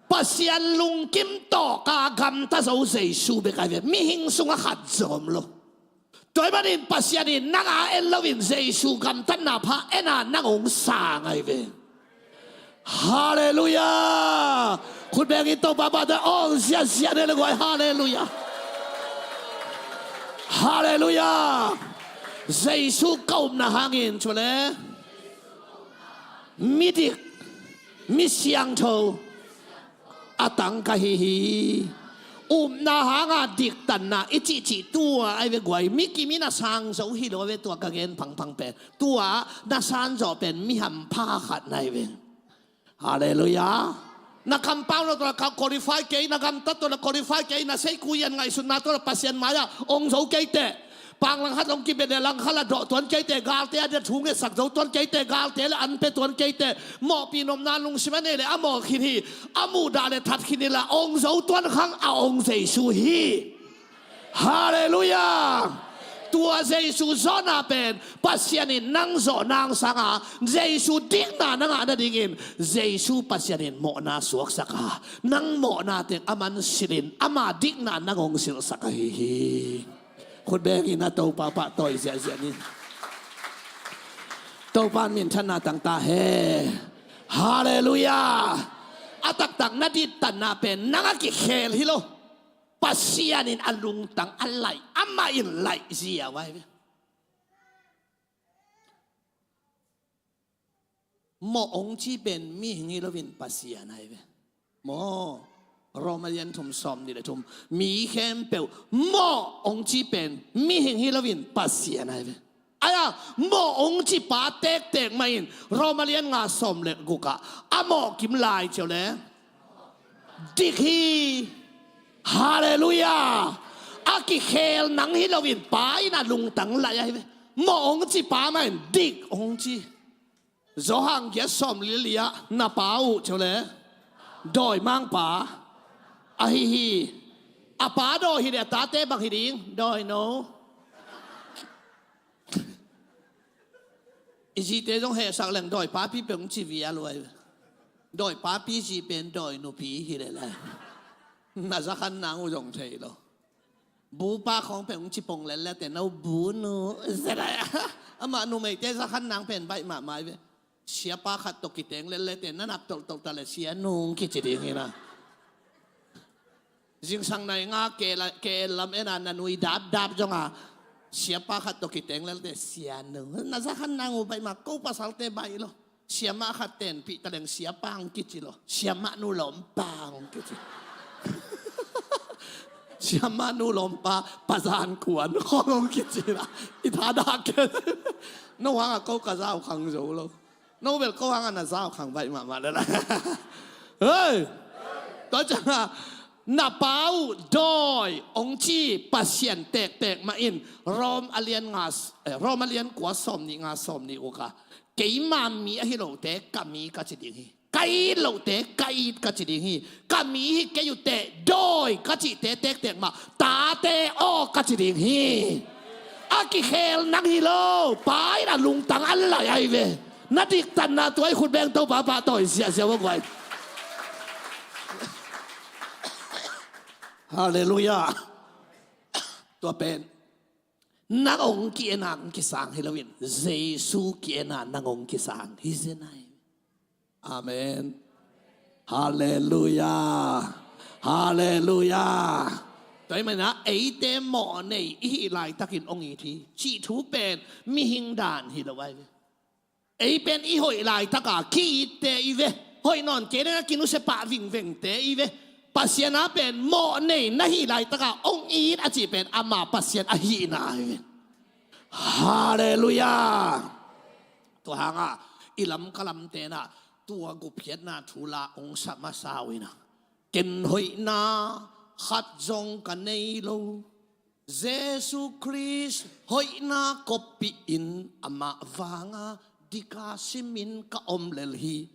Pasian lungkim tawh ka gamta zo Jesu bek ahi ve. Mihing sungah khat zong om lo. Tua ahih manin Pasian in nang a en loin Jesu gamtatna pha en a nang hong sang ahi ve. Halleluiah. Khut bengin Topa pahtawi aw ziahziah ni le guai. Halleluiah. Halleluiah. Jesu ka upna hangin cu le midik, mi siangtho a tangka hi hi. Upna hanga diktanna i cihcih tua ahi ve guai. Mi kim in a sang zo hi lo ve tua ka gen phangphang pen. Tua na sang zawh pen mi hampha khat na hi ve. Halleluiah. Na kampau na tua ka qualify kei, na gamtat tua na qualify kei, na seikui an ngaihsutna tua na Pasian mai-ah ong zo kei teh. Pang langkhat ong kibet le langkhat la dawh tuan kei teh, galte a dia thu ngetsak zo tuan kei teh, galte le an pe tuan kei teh, mawhpi nopna lungsim a nei le a mawh khin hi, a muhdah le that khin hi la ong zo tuan khang a ong Jesu hi. Halleluiah. Tua Jesu zawhna pen Pasian in nang zawh nang sanga Jesu dikna na ngah nadingin Jesu Pasian in mawhna suaksak a, nang mawhna teng a man silhin ama dikna nang hong silhsak ahi hi. Khut bengin a Topa pahtawi ziahziah ni. Topa minthanna tangta he. Halleluiah. A taktak na dittanna pen nang a kikhel hi lo. Pasian in a lungtang a laih, amah in laih zia vai ve. Mawh ong ci pen mihing hi loin Pasian ahi ve. Maw, Roma lian thum sawm nih le thum, mi khempeuh mawh ong ci pen mihing hi loin Pasian ahi ve. Aia, mawh ong ci pa tektek mah in Roma lian nga sawm le guk ah a mawh kim lai ciau le dik hi. Halleluiah. A kikhel nang hi loin pa in a lungtang laih ahi ve. Mawh ong ci pa mah in dik ong ci. Zawhang giat sawm li li ah na pa uh ciau le dawimangpa ahi hi. A pa dawi hi le a tate bang hi ding? Dawino. I zite zong hehsak leng dawipapi peuh ci vial uh ahi ve. Dawipapi zi pen dawinupi hi le lai. Na zakhan nang uh zong thei lo. Bupa khawng pen hong ci pong lellete no bunu. Amah numeite zakhan nang pen baih mahmah hi ve. Siapa khat tawh kiteng lellete na nap tolhtolh ta le sianung kici ding hi na. Zingsang nai nga ke la, ke lam ena na nui dapdap zonga siapa khat tawh kiteng lellete sianung. Na zakhan nang uh baih mah ko pasalte baih lo. Siamah khat tenpih taleng siapa hong kici lo. Siamah nu lawmpa hong kici. Siamah nu lawmpa pazan kuan khong hong kici la. I thadah ke. No hanga ko ka zau khang zo lo. No bel ko hanga na zau khang baih mahmah le la. Hei. Tua cianga na pa uh dawi hong ci Pasian tektek mah in Rom a lian nga, eh, Rom a lian kua sawm nih nga sawm nih uka. Keima mi ahi lote ka mi ka ci ding hi. Ka it lote ka it ka ci ding hi. Ka mi hi kei uh teh dawi ka cihte tektek mah tate aw ka ci ding hi. A kikhel nang hi lo. Pa in a lungtang a laih ahi ve. Na diktanna tua i khut beng Topa pahtawi ziahziah uh guai. Halleluiah. Tua pen nang hong ki-en a hong kisang hi loin Jesu ki-en a nang hong kisang hi zen ahi. Amen. Halleluiah. Halleluiah. Tua ahih manin ah eite mawh nei i hih laitakin hong it hi cih thu pen mihing dan hi lo ahi ve. Ei pen i hoih laitaka ki-itte i ve. Hoih nawn kei le na kinusia pah vingvengte i ve. Pasian a pen mawh nei na hih laitaka hong it a cih pen ama Pasian ahihna i ve. Halleluiah. Tua hangah i lam ka lamte nah tua gupkhiatna thu la ong sa masa uh inah, ken hoihna khat zong ka nei lo. Jesu Khrist hoihna koppih in amah vanga dika simin ka om lel hi.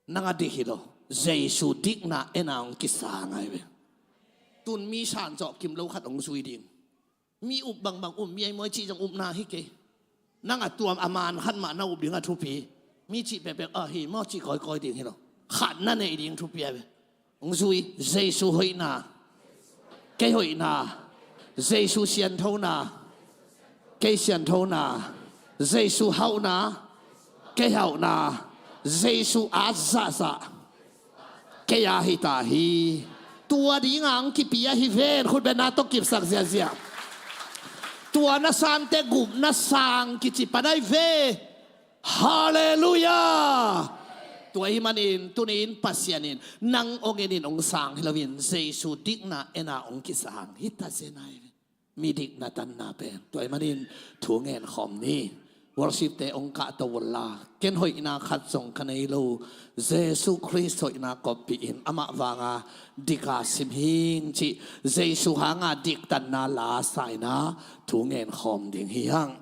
Nang a dik hi lo. Jesu dikna en a hong kisang ahi ve. Tun mi san zawh kim lo khat hong zui ding. Mi up bangbang um, mi a i mawi cih zong upna hi kei. Nang a tuam a man khat mah na up ding a thupi. Mi cih pekpek a hi maw cih kawikawi ding hi lo. Khat na neih ding thupi ahi ve. Hong zui, Jesu hoihna, kei hoihna, Jesu sianthona, kei sianthona, Jesu hauhna, kei hauhna, Jesu a zahzah, kei a hi ta hi. Tua dinga ang kipi ahi ven, khut bena tawh kipsak ziahziah. Tua na sante gupna sang kici pan ahi ve. Halleluiah. Tua ahih manin tuni-in Pasian in nang hong enin hong sang hi loin Jesu dikna en a hong kisang hi ta zen ahi ve. Mi dikna tanna pen tua ahih manin thu ngen khawm ni. Worshipte hong kahto unla, ken hoihna khat zong ka nei lo. Jesu Khrist hoihna koppih in amah vanga dika sim hing cih Jesu hanga diktanna la sa inah thu ngen khawm ding hi hang.